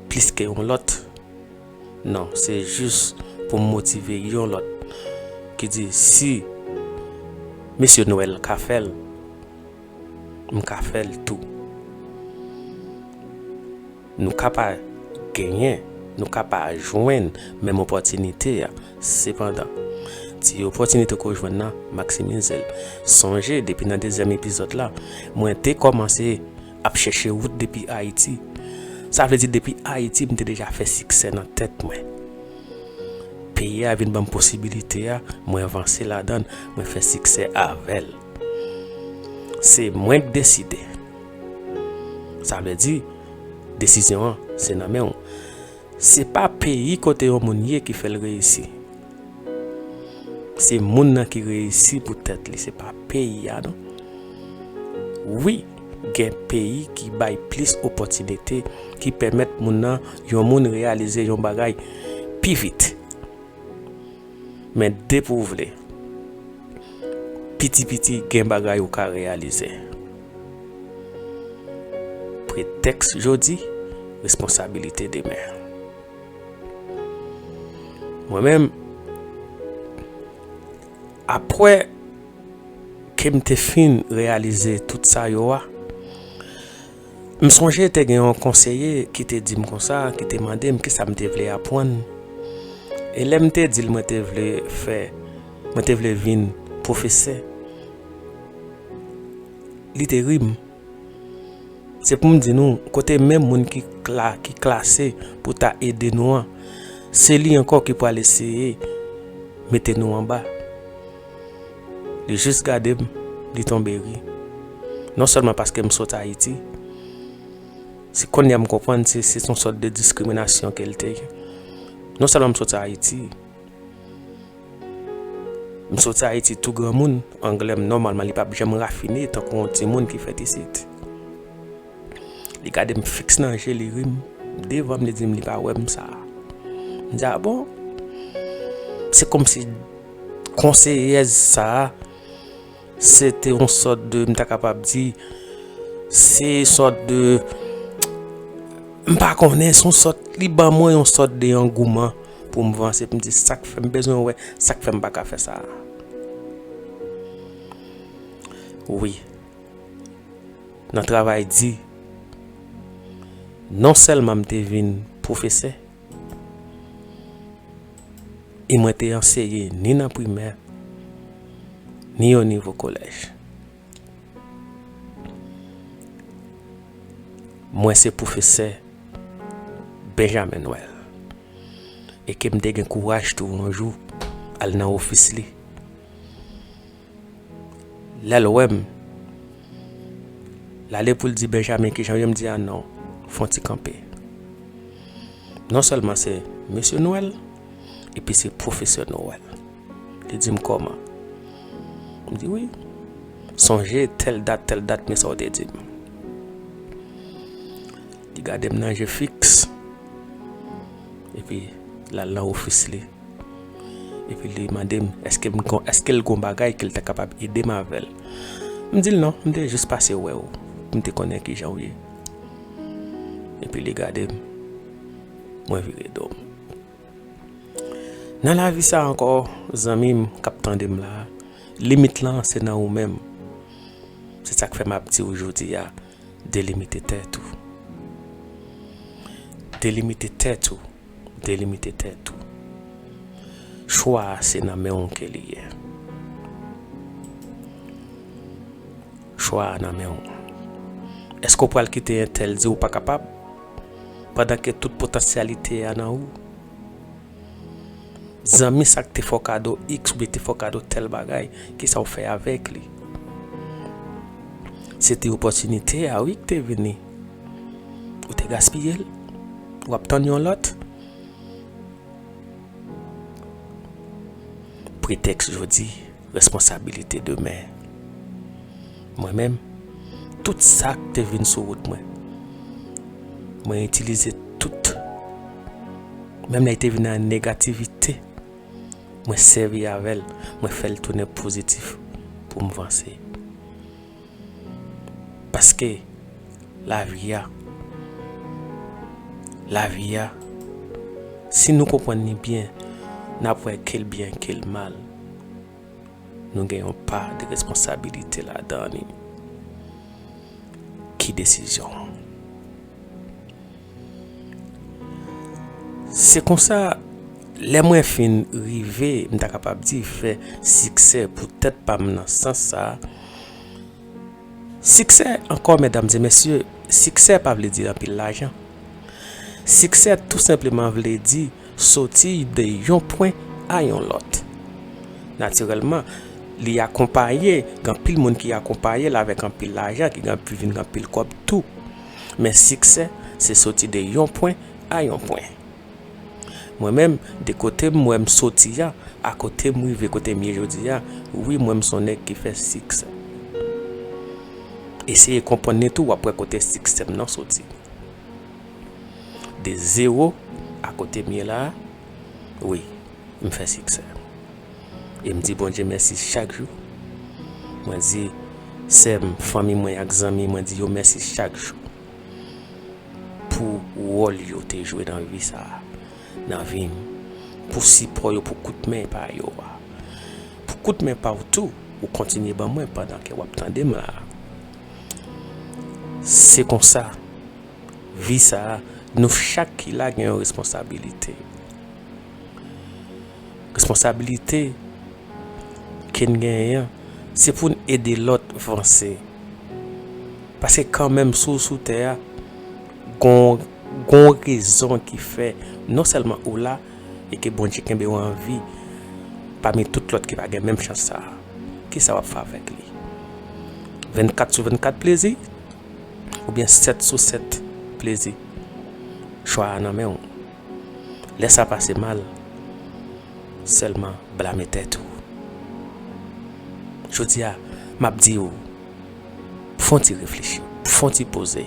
plis ke yon lòt. Non, se jis pou m motive yon lòt ki di si Mesye Nwèl ka fè l, m ka fè l tou. Nou ka pa genyen, nou ka pa jwenn menm opòtinite a. Sepandan, ti opòtinite ke w jwenn nan, maksimize l. Sonje, depi nan dezyèm epizòd la, mwen te kòmanse ap chèche wout depi Ayiti. Sa vle di, depi Ayiti, m te deja fè siksè nan tèt mwen. Peyi a vin ban m posibilite a, mwen vanse ladan l, mwen fè siksè avè l. Se mwen k deside. Sa vle di, desizyon an, se nan men w. Se pa peyi kote yon moun ye ki fè l reyisi. Se moun nan ki reyisi pou tèt li, se pa peyi a non. Wi, gen peyi ki bay plis opòtinite, ki pèmèt moun nan, yon moun reyalize yon bagay pi vit. Men depi w vle, piti piti gen bagay ou ka reyalize. Pretèks jodi, responsabilite demen. Mwen menm, apre ke m te fin reyalize tout sa yo a, m sonje te gen yon konseye ki te di m konsa, ki te mande m kisa m te vle aprann. E lè m te di l mwen te vle fè, mwen te vle vin pwofesè, li te ri m. Se pou m di nou, kote menm moun ki kla-, ki klase pou ta ede nou an, se li ankò ki pral eseye mete nou anba. Li jis gade m, li tonbe ri. Non sèlman paske m sot Ayiti, se kounye a m konprann se, se yon sòt de diskriminasyon ke l te ye. Non sèlman m sot Ayiti, m soti Ayiti tou granmoun, anglè m nòmalman li p ap janm rafine tankou yon timoun ki fèt isit. Li gade m fiks nan je, li ri m devan m, li di m li pa wè m sa. M di, "A bon?" Se kòmsi konseyèz sa a, se te yon sòt de, m ta kapab di, se sòt de, m pa konnen, se yon sòt, li ban mwen yon sòt de angouman pou m vanse, pou m di, "Sa k fè m bezwen wè, sa k fè m pa ka fè sa a?" Wi. Nan travay di, non sèlman m te vin pwofesè, e mwen te anseye ni nan primè, ni o nivo kolèj. Mwen se pwofesè Benjamin Noël. E ke m te gen kouraj tou yon jou al nan ofis li. Lè l wè m, l ale pou l di, "Benjamin, kijan w ye?" M di, "A non, fè yon ti kanpe. Non sèlman se Mesye Noël, epi se Pwofesè Noël." Li di m, "Kòman?" M di, "Wi. Sonje tèl dat, tèl dat, men sa w te di m." Li gade m nan je fiks, epi l al nan ofis li. Epi li mande m, èske m gon, èske l gon bagay ke l ta kapab ede m avè l. M di l non, m te jis pase wè w, pou m te konnen kijan w ye. Epi li gade m, mwen vire do m. Nan lavi sa ankò, zanmi m k ap tande m la, limit lan se nan ou menm. Se sa k fè m ap di w jodi a, delimite tèt ou. Delimite tèt ou. Delimite tèt ou. Chwa a se nan men w ke li ye. Chwa a nan men w. Èske w pral kite entèl di w pa kapab, pandan ke tout potansyalite a nan ou? Zanmi sa k te fè w kado X oubyen te fè w kado tèl bagay, kisa w fè avèk li? Se te opòtinite a, wi, ki te vini. Ou te gaspiye l? W ap tann yon lòt? Pretèks jodi, responsabilite demen. Mwen menm, tout sa k te vin sou wout mwen, mwen itilize tout. Menm lè l te vin an negativite, mwen sèvi avè l, mwen fè l tounen pozitif pou m vanse. Paske lavi a, lavi a, si nou konprann li byen, n ap wè ke l byen, ke l mal. Nou gen yon pa de responsabilite ladan li. Ki desizyon? Se konsa, lè mwen fin rive, m ta kapab di, fè siksè pou tèt pa m nan sans sa a. Siksè, ankò, medam e mesye, siksè pa vle di anpil lajan. Siksè tou senpleman vle di soti de yon pwen a yon lòt. Natirèlman, li akonpaye, gen anpil moun ki akonpaye l avèk anpil lajan, ki gen, ki vin gen anpil kòb tou. Men siksè, se soti de yon pwen a yon pwen. Mwen menm, de kote m wè m soti a, a kote m rive, kote m ye jodi a, wi, mwen m se yon nèg ki fè siksè. Eseye konprann li tou, w ap wè kote siksè m nan soti. De zewo a kote m ye la a, wi, m fè siksè. E m di Bondye mèsi chak jou. Mwen di sè m, fanmi mwen ak zanmi mwen, di yo mèsi chak jou pou wòl yo te jwe nan vi sa a, nan vi m, pou sipò yo, pou kout men pa yo a, pou kout men pa w tou, ou kontinye ban mwen pandan ke w ap tande m la a. Se konsa, vi sa a, nou chak ki la gen yon responsabilite. Responsabilite ke n genyen an, se pou n ede lòt vanse. Paske kanmenm, si w sou tè a, gon, gon rezon ki fè non sèlman ou la, e ke Bondye kenbe w an vi pami tout lòt ki pa gen menm chans sa a. Kisa w ap fè avèk li? Vennkat sou vennkat plezi? Oubyen sèt sou sèt plezi? Chwa a nan men w. Lè sa pase mal, sèlman blame tèt ou. Jodi a, m ap di w, fè yon ti reflechi, fè yon ti poze.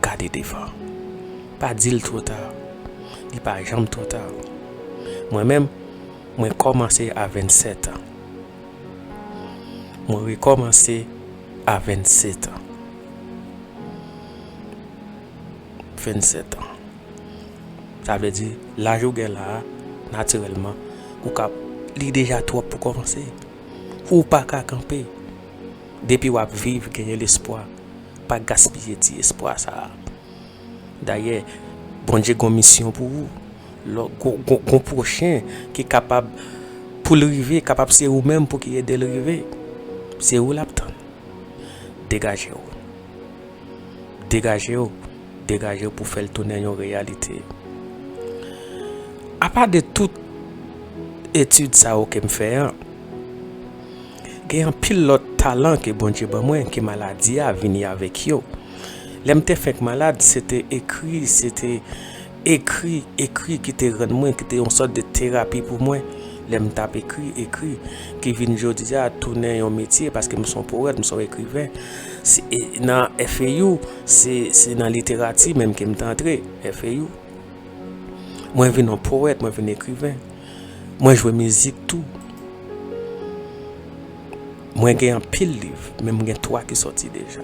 Gade devan. Pa di l twò ta. Li pa janm twò ta. Mwen menm, mwen kòmanse a vennsèt an. Mwen rekòmanse a vennsèt an. Vennsèt an. Sa vle di, laj ou gen la a, natirèlman, ou ka, li deja twòp pou kòmanse. Ou pa ka kanpe. Depi w ap viv, genyen lespwa. Pa gaspiye ti espwa sa a. Dayè, Bondye gon misyon pou ou. Lò, gon, gon, gon pwochen ki kapab, pou l rive, kapab se ou menm pou ki ede l rive. Se ou l ap tann. Degaje w. Degaje w. Degaje w pou fè l tounen yon reyalite. Apa de tout etid sa yo ke m fè an, gen anpil lòt talan ke Bondye ban mwen, ke maladi a vini avèk yo. Lè m te fenk malad, se te ekri, se te ekri, ekri ki te rann mwen, ki te yon sòt de terapi pou mwen. Lè m t ap ekri, ekri, ki vin jodi a tounen yon metye, paske m se yon powèt, m se yon ekriven. Se, e, nan F A U, se, se nan literati menm ke m te antre, F A U. Mwen vin yon powèt, mwen vin ekriven. Mwen jwe mizik tou. Mwen gen anpil liv, men mwen gen twa ki sòti deja.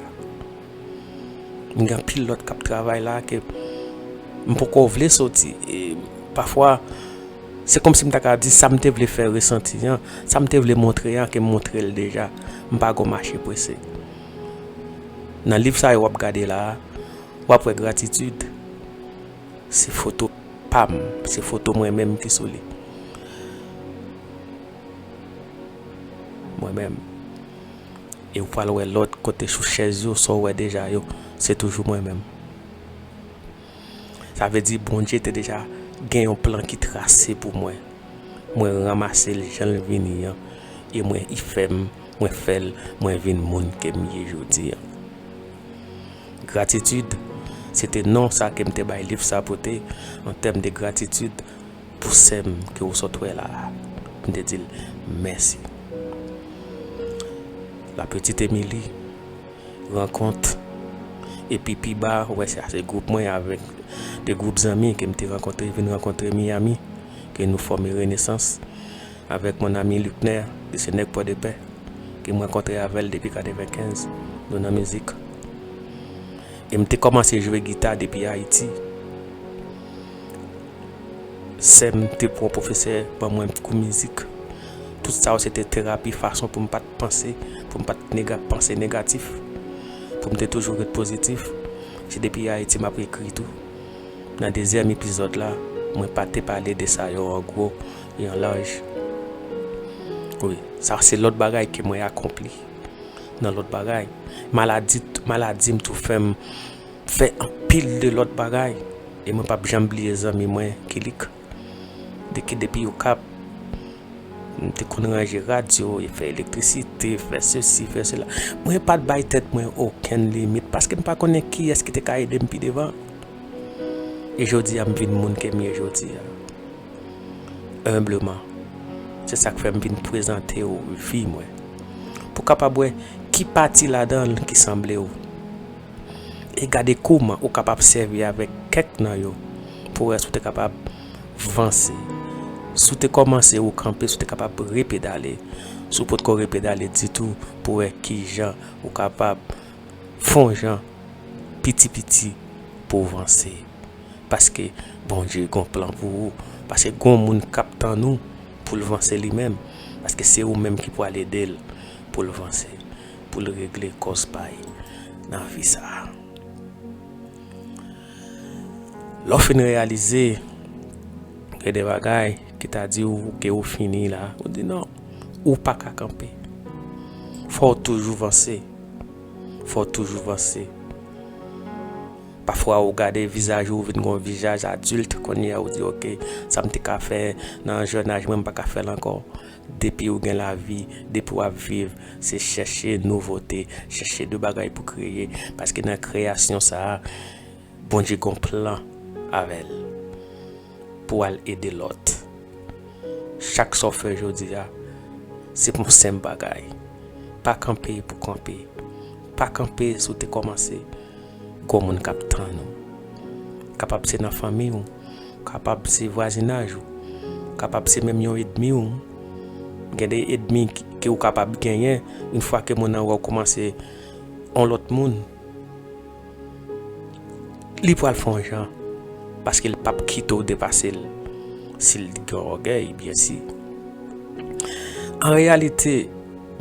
M gen anpil lòt k ap travay la ke m poko vle soti. E pafwa, se kòmsi m ta ka di sa m te vle fè resanti an, sa m te vle montre an, ke m montre l deja. M pa gon mache prese. Nan liv sa yo w ap gade la a, w ap wè gratitid. Se foto pa m, se foto mwen menm ki sou li. Mwen menm. E ou pral wè lòt kote sou chèz yo, sa w wè deja yo, se toujou mwen menm. Sa vle di Bondye te deja gen yon plan ki trase pou mwen. Mwen ranmase l jan l vini an, e mwen, li fè m, mwen fè l, mwen vin moun ke m ye jodi an. Gratitid, se te non sa ke m te bay liv sa pote, an tèm de gratitid, pou sè m ke ou sot wè la a. M te di l mèsi. La Petite Émilie, rankont. Epi pi ba, ou wè sa se gwoup mwen avèk de gwoup zanmi ke m te rankontre, vin rankontre Miami, ke nou fòme Renesans, avèk mon ami Luckner, de se nèg Pòdepè, ke m rankontre avè l depi katrevenkenz, nou nan mizik. E m te kòmanse jwe gita depi Ayiti. Sè m te pran pwofesè ban mwen kou mizik. Tout sa yo se te terapi, fason pou m pa t panse, pou m pa t nega-, panse negatif, pou m te toujou ret pozitif. Se depi Ayiti m ap ekri tou. Nan dezyèm epizòd la, mwen pa te pale de sa yo an gwo e an laj. Wi, sa se lòt bagay ke mwen akonpli. Nan lòt bagay, maladi, maladi m tou fè m fè anpil de lòt bagay. E mwen p ap janm bliye zanmi mwen, Kilik. De ki depi Okap, m te konn ranje radyo, e fè elektrisite, fè sesi, fè sela. Mwen pa t bay tèt mwen okenn limit, paske m pa konnen kiyès ki te ka ede m pi devan. E jodi a, m vin moun ke m ye jodi a. Enbleman, se sa k fè m vin prezante w vi mwen, pou w kapab wè ki pati ladan l ki sanble w. E gade kouman ou kapab sèvi avèk kèk nan yo pou wè si w te kapab vanse. Si w te kòmanse ou kanpe, si w te kapab repedale. Si w potko repedale ditou, pou wè kijan ou kapab fè yon jan piti piti pou w vanse. Paske Bondye gon plan pou ou. Paske gon moun k ap tann ou pou l vanse li menm. Paske se ou menm ki pral ede l pou l vanse, pou l regle kòz pa l nan vi sa a. Lè w fin reyalize gen de bagay ki ta di w ke ou fini la, ou di non, ou pa ka kanpe. Fò w toujou vanse. Fò w toujou vanse. Pafwa ou gade vizaj ou, ou vin gon vizaj adilt, kounye a ou di, oke, sa m te ka fè nan jèn aj mwen, m pa ka fè l ankò. Depi ou gen lavi, depi w ap viv, se chèche nouvote, chèche de bagay pou kreye, paske nan kreyasyon sa a, Bondye gon plan avè l pou al ede lòt. Chak sa w fè jodi a, se pou yon senp bagay. Pa kanpe pou kanpe. Pa kanpe si w te kòmanse. Gon moun k ap tann ou. Kapab se nan fanmi w, kapab se vwazinaj ou, kapab se menm yon edmi w. Gen de edmi ki, ke ou kapab genyen, yon fwa ke moun nan wè w kòmanse yon lòt moun, li pral fè yon jan, paske l p ap kite w depase l, si l gen ògèy, byensi. An reyalite,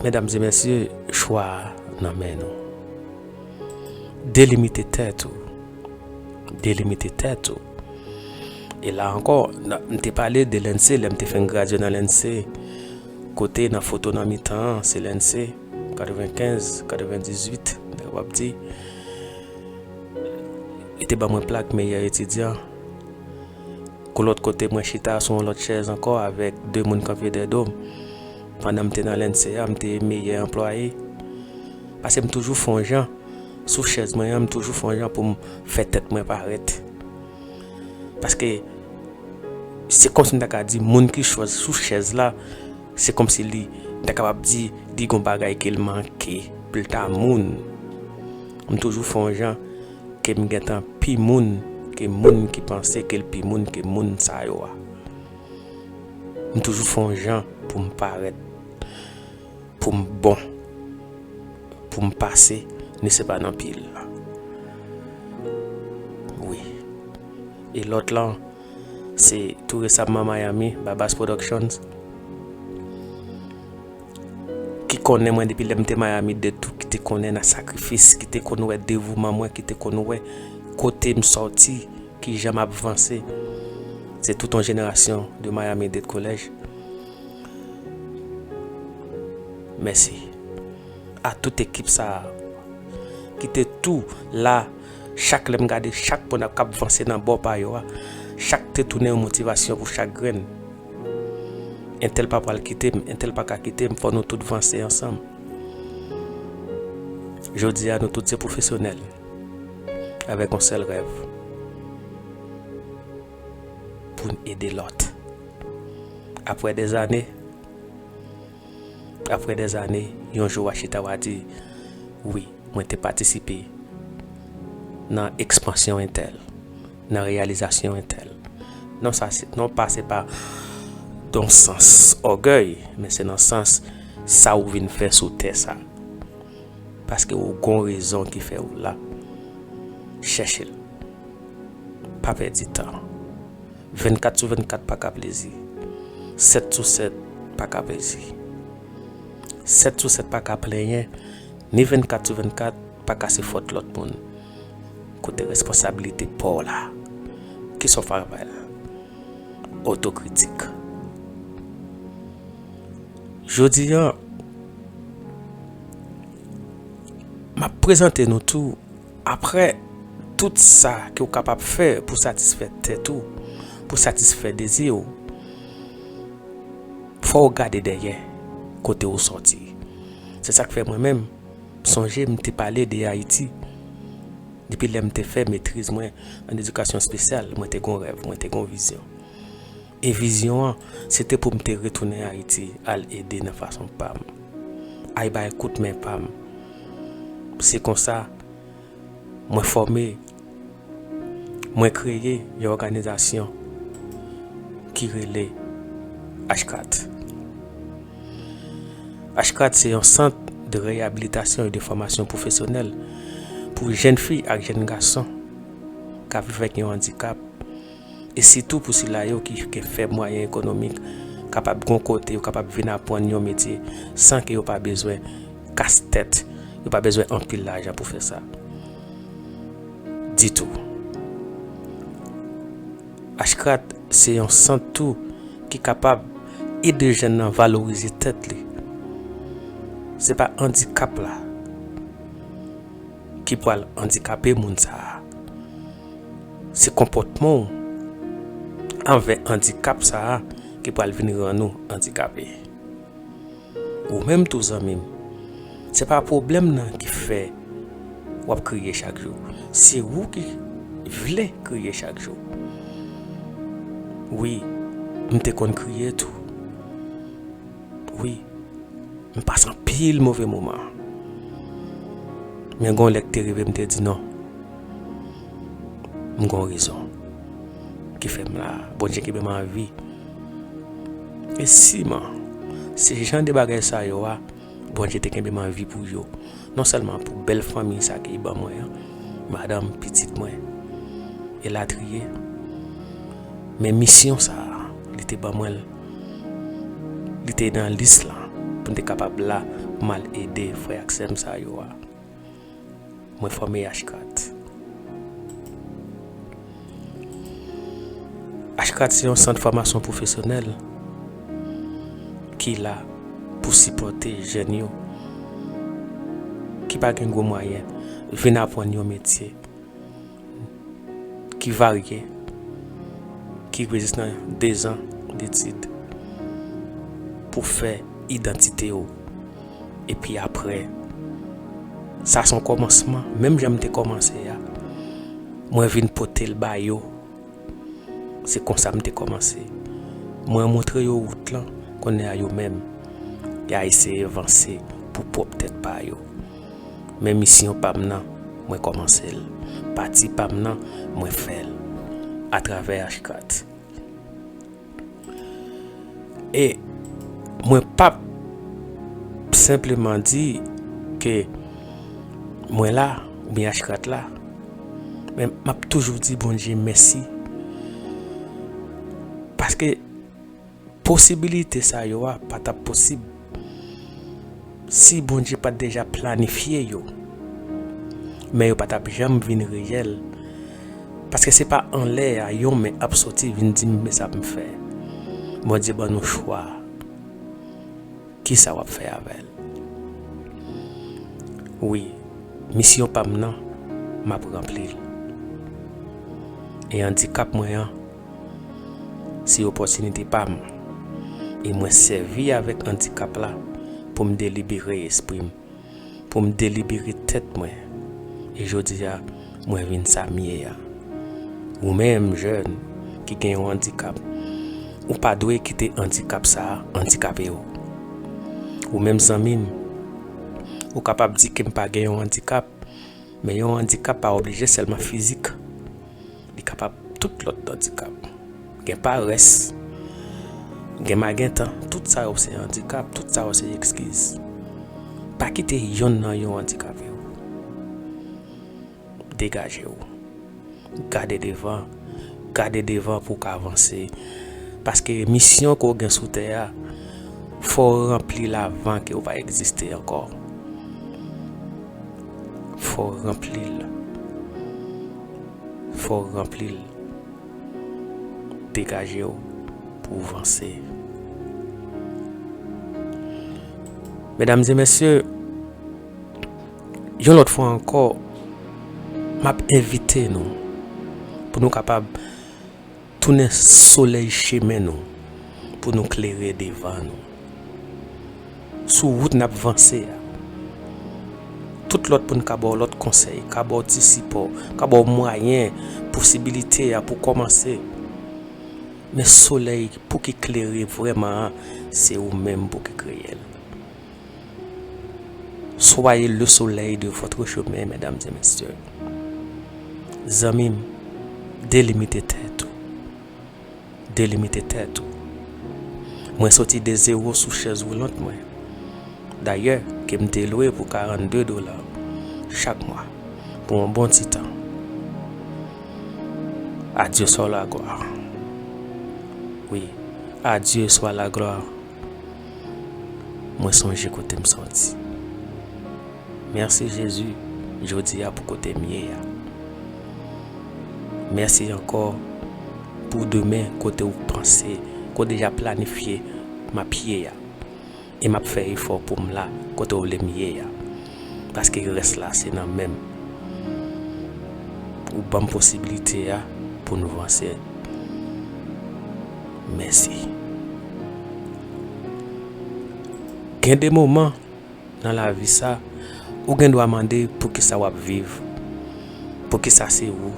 medam e mesye, chwa a nan men nou. Delimite tèt ou. Delimite tèt ou. E la ankò, nan, m te pale de lense, lè m te fin gradye nan lense, kote nan foto nan mitan an, se lense, katrevenkenz, katrevendizuit, nèg w ap di. Li te ban mwen plak meyè etidyan. Kou lòt kote, mwen chita sou yon lòt chèz ankò avèk de moun kanpe dèyè do m. Pandan m te nan lense a, m te meyè anplwaye. Paske m toujou fè yon jan sou chèz mwen an, m toujou fè yon jan pou m fè tèt mwen parèt. Paske se kòmsi m ta ka di moun ki chwa sou chèz la, se kòmsi li, m ta kapab di, li gon bagay ke l manke pou l ta moun. M toujou fè yon jan ke m gentan pi moun ke moun ki panse ke l pi moun ke moun sa yo a. M toujou fè yon jan pou m parèt, pou m bon, pou m pase, men se pa nan pil. Wi. E lòt lan, se tou resamman Miami, Babas Productions. Ki konnen mwen depi lè m te Miami Dade tou, ki te konnen nan sakrifis, ki te konn wè devouman mwen, ki te konn wè kote m sòti, kijan m ap vanse. Se tout yon jenerasyon de Miami Dade College. Mèsi. a tout ekip sa a ki te tou la, chak lè m gade chak moun k ap vanse nan bò pa yo a, chak te tounen yon motivasyon pou chak grenn. Entèl pa pral kite m, entèl pa ka kite m, fò nou tout vanse ansanm. Jodi a, nou tout se pwofesyonèl avèk yon sèl rèv, pou n ede lòt. Apre dèzane, apre dèzane, yon jou w a chita, w a di, wi, mwen te patisipe nan ekspansyon entèl, nan reyalizasyon entèl. Non, sa se, non pa se pa nan sans ògèy, men se nan sans sa ou vin fè sou tè sa. Paske ou gon rezon ki fè ou la. Chèche l. Pa pèdi tan. Vennkat sou vennkat pa ka plezi. Sèt sou sèt pa ka plezi. Sèt sou sèt pa ka plenyen, ni vennkat sou vennkat pa ka se fòt lòt moun. Kote responsabilite pa w la? Kisa w fè avè l? Otokritik. Jodi a, m ap prezante nou tou, apre tout sa ke w kapab fè pou satisfè tèt ou, pou satisfè dezi w, fò w gade dèyè kote w sòti. Se sa k fè mwen menm, sonje m te pale de Ayiti. Depi lè m te fè metriz mwen an edikasyon espesyal, mwen te gon rèv, mwen te gon vizyon. E vizyon an, se te pou m te retounen Ayiti, al ede nan fason pa m. Al bay kout men pa m. Se konsa, mwen fòme, mwen kreye yon òganizasyon ki rele Ashcraft. Ashcraft se yon sant de reyabilitasyon e de fòmasyon pwofesyonèl pou jèn fi ak jèn gason k ap viv ak yon andikap, e sitou pou sila yo ki gen fèb mwayen ekonomik, kapab gon kote yo kapab vin aprann yon metye san ke yo pa bezwen kas tèt, yo pa bezwen anpil lajan pou fè sa. Ditou. Ashcraft se yon sant tou ki kapab ede jèn nan valorize tèt li. Se pa andikap la ki pral andikape moun sa a. Se konpòtman w anvè andikap sa a ki pral vin rann ou andikape. Ou menm tou, zanmi m, se pa pwoblèm nan ki fè w ap kriye chak jou. Se ou ki vle kriye chak jou. Wi, m te konn kriye tou. Wi, m pase anpil move moman. Men gon lè k te rive, m te di non. M gon rezon ki fè m la. Bondye kenbe m an vi. E siman, se jan de bagay sa yo a, Bondye te kenbe m an vi pou yo. Non sèlman pou bèl fanmi sa ke li ban mwen an, madanm, pitit mwen, elatriye. Men misyon sa a, li te ban mwen l, li te nan lis lan pou m te kapab la, pou m al ede frè ak sè m sa yo a. Mwen fòme Ashcraft. Ashcraft se yon sant fòmasyon pwofesyonèl ki la pou sipòte jèn yo ki pa gen gwo mwayen vin aprann yon metye ki varye, ki reziste nan dezan detid pou fè idantite w. Epi apre, sa se yon kòmansman, menm jan m te kòmanse a, mwen vin pote l ba yo. Se konsa m te kòmanse. Mwen montre yo wout lan, kounye a yo menm, y a eseye vanse pou pwòp tèt pa yo. Men misyon pa m nan, mwen kòmanse l. Pati pa m nan, mwen fè l. Atravè Ashcraft. E mwen p ap senpleman di ke mwen la, oubyen Ashcraft la, men m ap toujou di Bondye mèsi. Paske posibilite sa yo a pa t ap posib si Bondye pa t deja planifye yo. Men yo pa t ap janm vin reyèl. Paske se pa anlè a yon men ap soti vin di m men sa pou m fè. Bondye ban nou chwa. Kisa w ap fè avè l? Wi, misyon pa m nan, m ap ranpli l. E andikap mwen an, se opòtinite pa m. E mwen sèvi avèk andikap la pou m delibere espri m, pou m delibere tèt mwen. E jodi a, mwen vin sa m ye a. Ou menm, jèn, ki gen yon andikap, ou pa dwe kite andikap sa a andikape w. Ou menm, zanmi m, ou kapab di ke m pa gen yon andikap, men yon andikap pa oblije sèlman fizik. Li kapab tout lòt andikap. Gen parès, gen magentan, tout sa yo se andikap, tout sa yo se ekskiz. Pa kite yonn nan yo andikape w. Degaje w. Gade devan. Gade devan pou w ka avanse. Paske misyon ke w gen sou tè a, fò w ranpli l avan ke w pa egziste ankò. Fò w ranpli l. Fò w ranpli l. Degaje w pou w vanse. Medam e mesye, yon lòt fwa ankò, m ap envite nou pou nou kapab tounen solèy chemen nou, pou nou klere devan nou. Sou wout n ap vanse a. Tout lòt moun ka ba w lòt konsèy, ka ba w ti sipò, ka ba w mwayen, posibilite a pou kòmanse. Men solèy pou ki klere vrèman an, se ou menm pou ki kreye l. Soyez le soleil de votre chemin, mesdames et messieurs. Zanmi m, delimite tèt ou. Delimite tèt ou. Mwen soti de zewo sou chèz woulant mwen. Dayè, ke m te lwe pou karannde dola chak mwa, pou yon bon ti tan. A Dieu soit la gloire. Wi, a Dieu soit la gloire. Mwen sonje kote m soti. Mèsi Jezi, jodi a pou kote m ye a. Mèsi ankò pou demen kote ou panse, kote w deja planifye m ap ye a. E m ap fè efò pou m la kote w vle m ye a. Paske rès la se nan men m. Ou ban m posiblite a pou nou vanse. Mèsi. Gen de moman nan lavi sa, ou gen dwa mande poukisa w ap viv, poukisa se ou,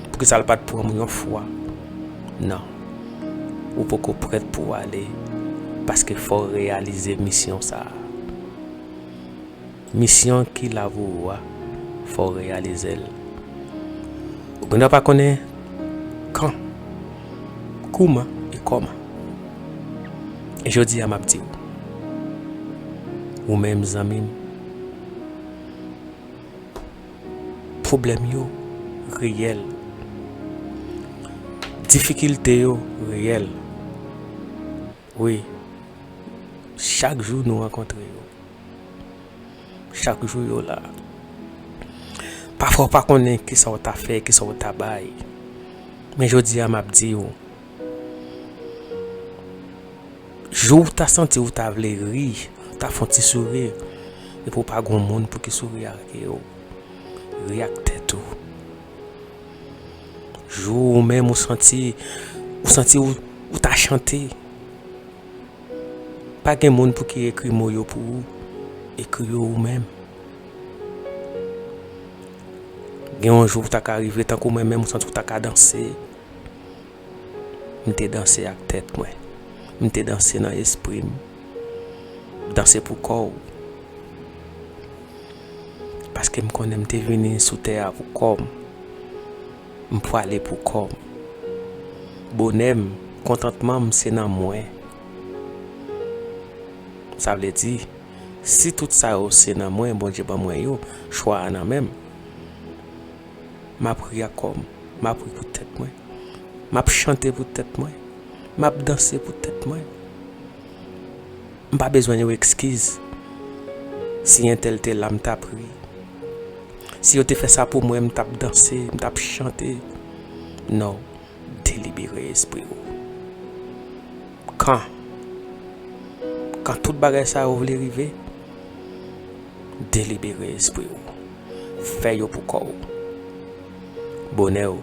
poukisa l pa t pran m yon fwa. Non, ou poko prèt pou w ale, paske fò w reyalize misyon sa a. Misyon ki la pou ou a, fò w reyalize l. Ou gen dwa pa konnen kan, kouman e kòman. E jodi a m ap di w, ou menm zanmi m, pwoblèm yo reyèl. Difikilte yo reyèl. Wi, chak jou nou rankontre yo. Chak jou yo la. Pafwa w pa konnen kisa w ta fè, kisa w ta bay. Men jodi a m ap di w, jou w ta santi w ta vle ri, ta fè yon ti souri, epi w pa gon moun pou ki souri ak yo. Ri ak tèt ou. Jou ou menm ou santi, ou santi ou, ou ta chante. Pa gen moun pou ki ekri mo yo pou ou, ekri yo ou menm. Gen yon jou ou ta ka rive tankou mwen menm, ou santi ou ta ka danse. M te danse ak tèt mwen. M te danse nan espri m. Danse pou kò w. Paske m konnen m te vini sou tè a pou kò m. M pwale pou kò m. Bonè m, kontantman m se nan mwen. Sa vle di, si tout sa yo se nan mwen, Bondye ban mwen yo, chwa a nan men m. M ap ri ak kò m, m ap ri pou tèt mwen. M ap chante pou tèt mwen. M ap danse pou tèt mwen. M pa bezwen yon ekskiz. Si entèl te la, m t ap ri. Si yo te fè sa pou mwen, m t ap danse, m t ap chante. Non, delibere espri w. Kan, kan tout bagay sa yo vle rive, Delibere espri w. Fè yo pou kò w. Bonè w,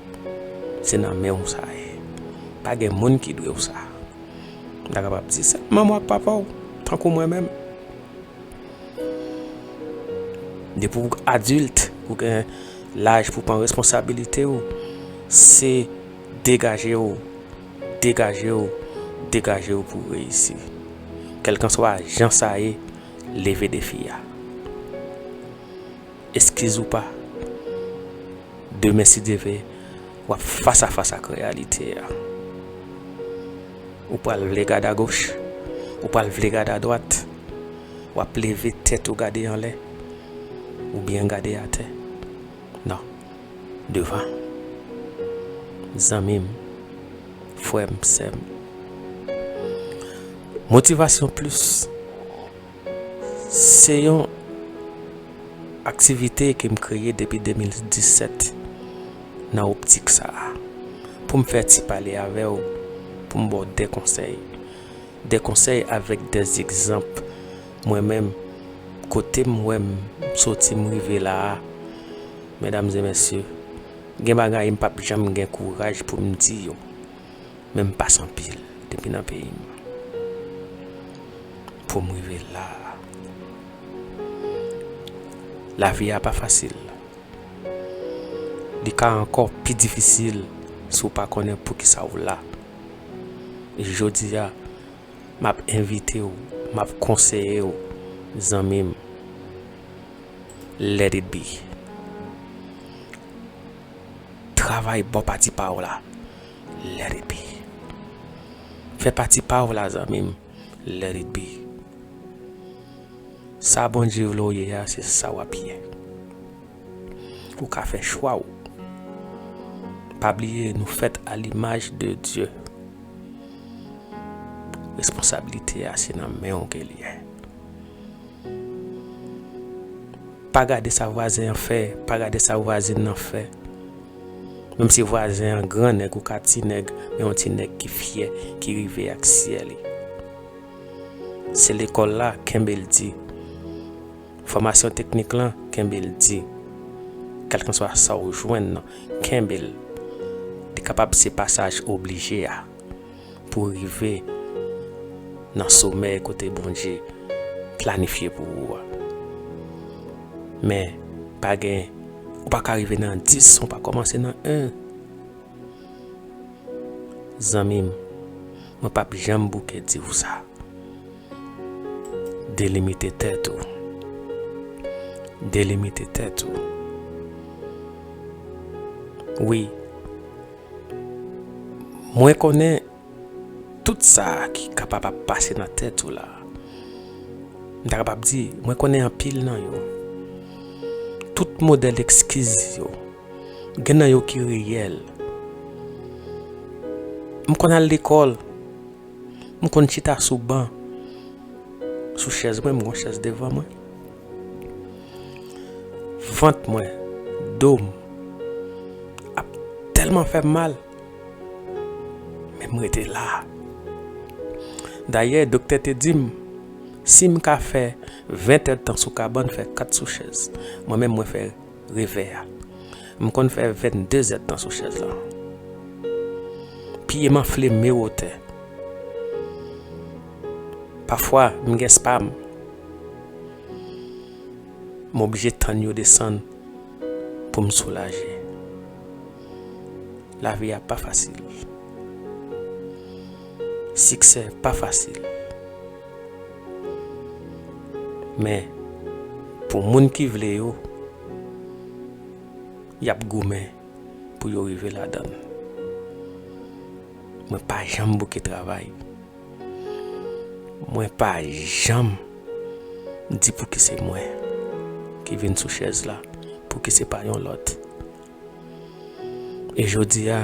se nan men w sa ye. Pa gen moun ki dwe w sa. M ta kapab di se manman w ak papa w, tankou mwen menm. Depi w adilt, ou gen laj pou pran responsabilite w, se degaje w, degaje w, degaje w pou w reyisi. Kèlkanswa jan sa ye, leve defi a. Eskiz ou pa. Demen, si Dye vle, w ap fas a fas ak reyalite a. Ou pral vle gade agoch, ou pral vle gade adwat, w ap leve tèt ou gade anlè, oubyen gade atè. Non. Devan. Zanmi m, frè m, sè m. Motivasyon Plis se yon aktivite ke m kreye depi de mil disèt nan optik sa a, pou m fè ti pale avè w, pou m ba w de konsèy. De konsèy avèk de egzanp. Mwen menm, kote m wè m soti, m rive la a, medam e mesye, gen bagay m p ap janm gen kouraj pou m di yo. Men m pase anpil depi nan peyi m pou m rive la a. Lavi a pa fasil. Li ka ankò pi difisil si w pa konnen poukisa w la. E jodi a, m ap envite w, m ap konseye w, zanmi m, let it be. Travay bò pati pa w la, let it be. Fè pati pa w la, zanmi m, let it be. Sa Bondye vle w ye a, se sa w ap ye. Ou ka fè chwa w. Pa bliye, nou fèt a limaj de Dye. Responsablite a, se nan men w ke l ye. Pa gade sa vwazen an fè, pa gade sa vwazen nan fè. Menm si vwazen an gran nèg, ou ka ti nèg, men yon ti nèg ki fyè, ki rive ak syè li. Se lekòl la, kenbe l di. Fòmasyon teknik lan, kenbe l di. Kèlkanswa sa w jwenn nan, kenbe l. Li kapab se pasaj oblije a pou w rive nan somè kote Bondye planifye pou ou a. Men, pa gen, ou pa ka rive nan dis san w pa kòmanse nan en. Zanmi m, mwen p ap janm bouke di w sa. Delimite tèt ou. Delimite tèt ou. Wi. Mwen konnen tout sa ki kapab ap pase nan tèt ou la. M ta kapab di, mwen konnen anpil nan yo. Tout modèl eskiz yo. Gen nan yo ki reyèl. M konn al lekòl. M konn chita sou ban. Sou chèz mwen, m gon chèz devan mwen. Vant mwen, do m ap tèlman fè m mal. Men m rete la. Dayè, doktè te di m, si m ka fè ven èdtan sou kabann, fè kat sou chèz. Mwen menm, mwen fè revè a. M konn fè vennde èdtan sou chèz lan. Pye m anfle, m e wotè. Pafwa, m gen spam. M oblije tann yo desann pou m soulaje. Lavi a pa fasil. Siksè pa fasil. Men, pou moun ki vle yo, y ap goumen pou yo rive ladan l. Mwen pa janm bouke travay. Mwen pa janm di pouki se mwen ki vin sou chèz la, pouki se pa yon lòt. E jodi a,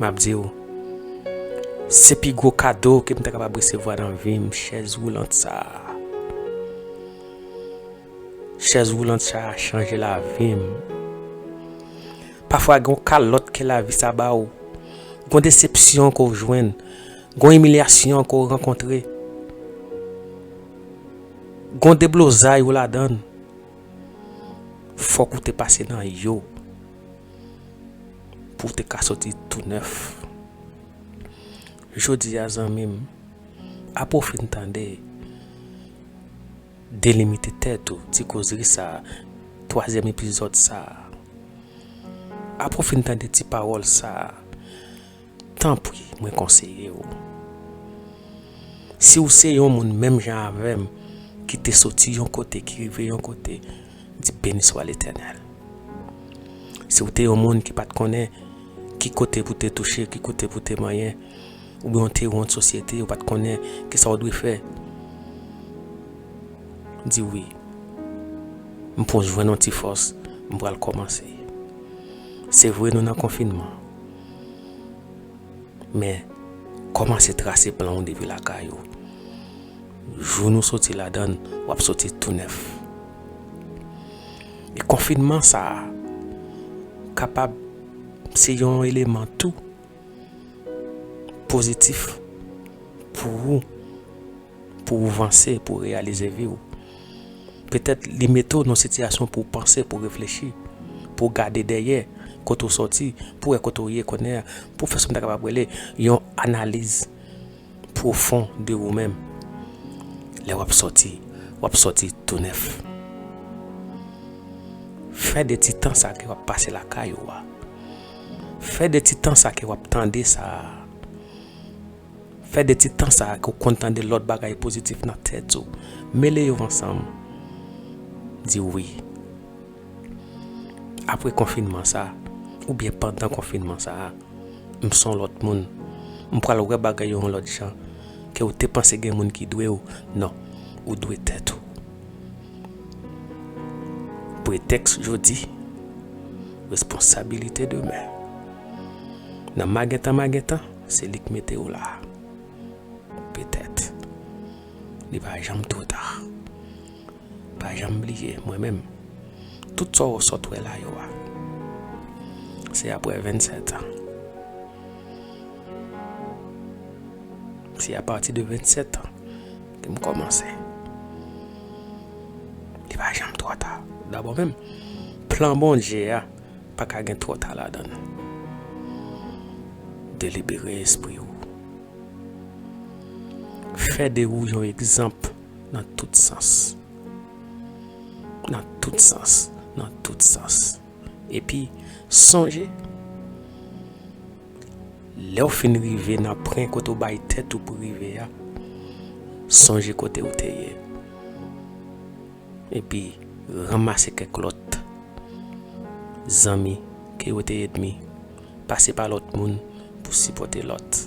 m ap di w, se pi gwo kado ke m ta kapab resevwa nan vi m, chèz woulant sa a. Chèz woulant sa a chanje lavi m. Pafwa, gen yon kalòt ke lavi sa ba w. Gen yon desepsyon ke w jwenn. Gen yon imilyasyon ke w rankontre. Gon deblozay ou ladan l. Fòk ou te pase nan yo pou w te ka soti tou nèf. Jodi a, zanmi m, apre w fin tande, delimite tèt ou, ti kozri sa a, twazyèm epizòd sa a. Apre w fin tande ti pawòl sa a, tanpri, mwen konseye w. Si w se yon moun menm jan avè m, ki te soti yon kote, ki rive yon kote, di, beni swa Letènèl. Si w te yon moun ki pa t konnen ki kote pou te touche, ki kote pou te manyen, oubyen w te yon sosyete, ou pa t konnen ki sa w dwe fè, di, wi, m pran jwenn yon ti fòs, m pral kòmanse. Se vre, nou nan konfinman. Men, kòmanse trase plan w depi lakay ou. Jou nou soti ladan l, w ap soti tou nèf. E konfinman sa a kapab se yon eleman tou pozitif pou ou, pou ou vanse, pou w reyalize vi w. Petèt li mete w nan sitiyasyon pou w panse, pou w reflechi, pou w gade dèyè, kote w sòti, pou w wè kote w ye kounye a, pou w fè sa m ta kapab rele yon analiz pwofon de ou menm. Lè w ap sòti, w ap sòti tou nèf. Fè de ti tan sa ke w ap pase lakay ou a. Fè de ti tan sa ke w ap tande sa a. Fè de ti tan sa a ke w konn tande lòt bagay pozitif nan tèt ou. Mele yo ansanm. Di wi. Apre konfinman sa a, oubyen pandan konfinman sa a, m se yon lòt moun. M pral wè bagay yo yon lòt jan. Ke w te panse gen moun ki dwe w, non, ou dwe tèt ou. Pretèks jodi, responsabilite demen. Nan magentan, magentan, se li k mete w la. Petèt. Li pa janm twò ta. Pa janm bliye, mwen menm, tout sa w sot wè la yo a, se apre vennsèt an. Se apati de vennsèt an ke m kòmanse. Li pa janm twò ta. Dabò menm, plan Bondye a pa ka gen twò ta ladan l. Delibere espri w. Fè de ou yon egzanp nan tout sans. Nan tout sans, nan tout sans. Epi, sonje, lè w fin rive nan pwen kote w bay tèt ou pou rive a, sonje kote w te ye. Epi, ranmase kèk lòt zanmi ke yo te ènmi, pase pa lòt moun pou sipòte lòt.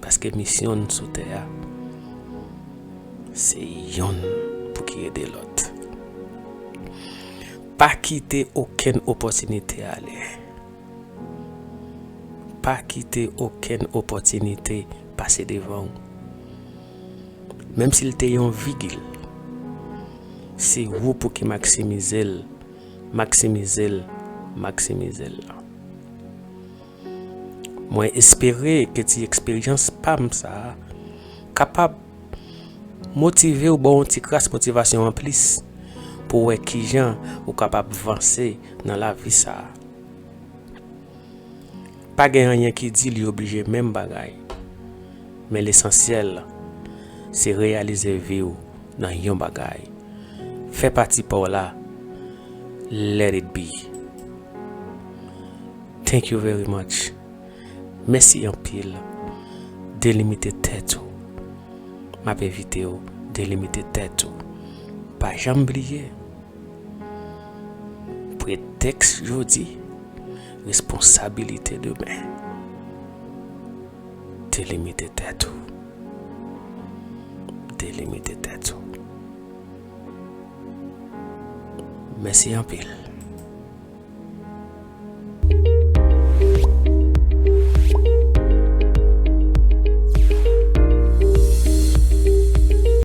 Paske misyon n sou tè a, se yonn pou ki ede lòt. Pa kite okenn opòtinite ale. Pa kite okenn opòtinite pase devan w. Menm si l te yon vigil, se ou pou ki maksimize l, maksimize l, maksimize l. Mwen espere ke ti eksperyans pa m sa a kapab motive w, ba w yon ti kras motivasyon anplis pou w wè kijan ou kapab vanse nan lavi sa a. Pa gen anyen ki di li oblije menm bagay. Men lesansyèl, se reyalize vi w nan yon bagay. Fè pati pa w la. Let it be. Thank you very much. Mèsi anpil. Delimite tèt ou. M ap envite w delimite tèt ou. Pa janm bliye. Pretèks jodi, responsabilite demen. Delimite tèt ou. Delimite tèt ou. Mèsi anpil.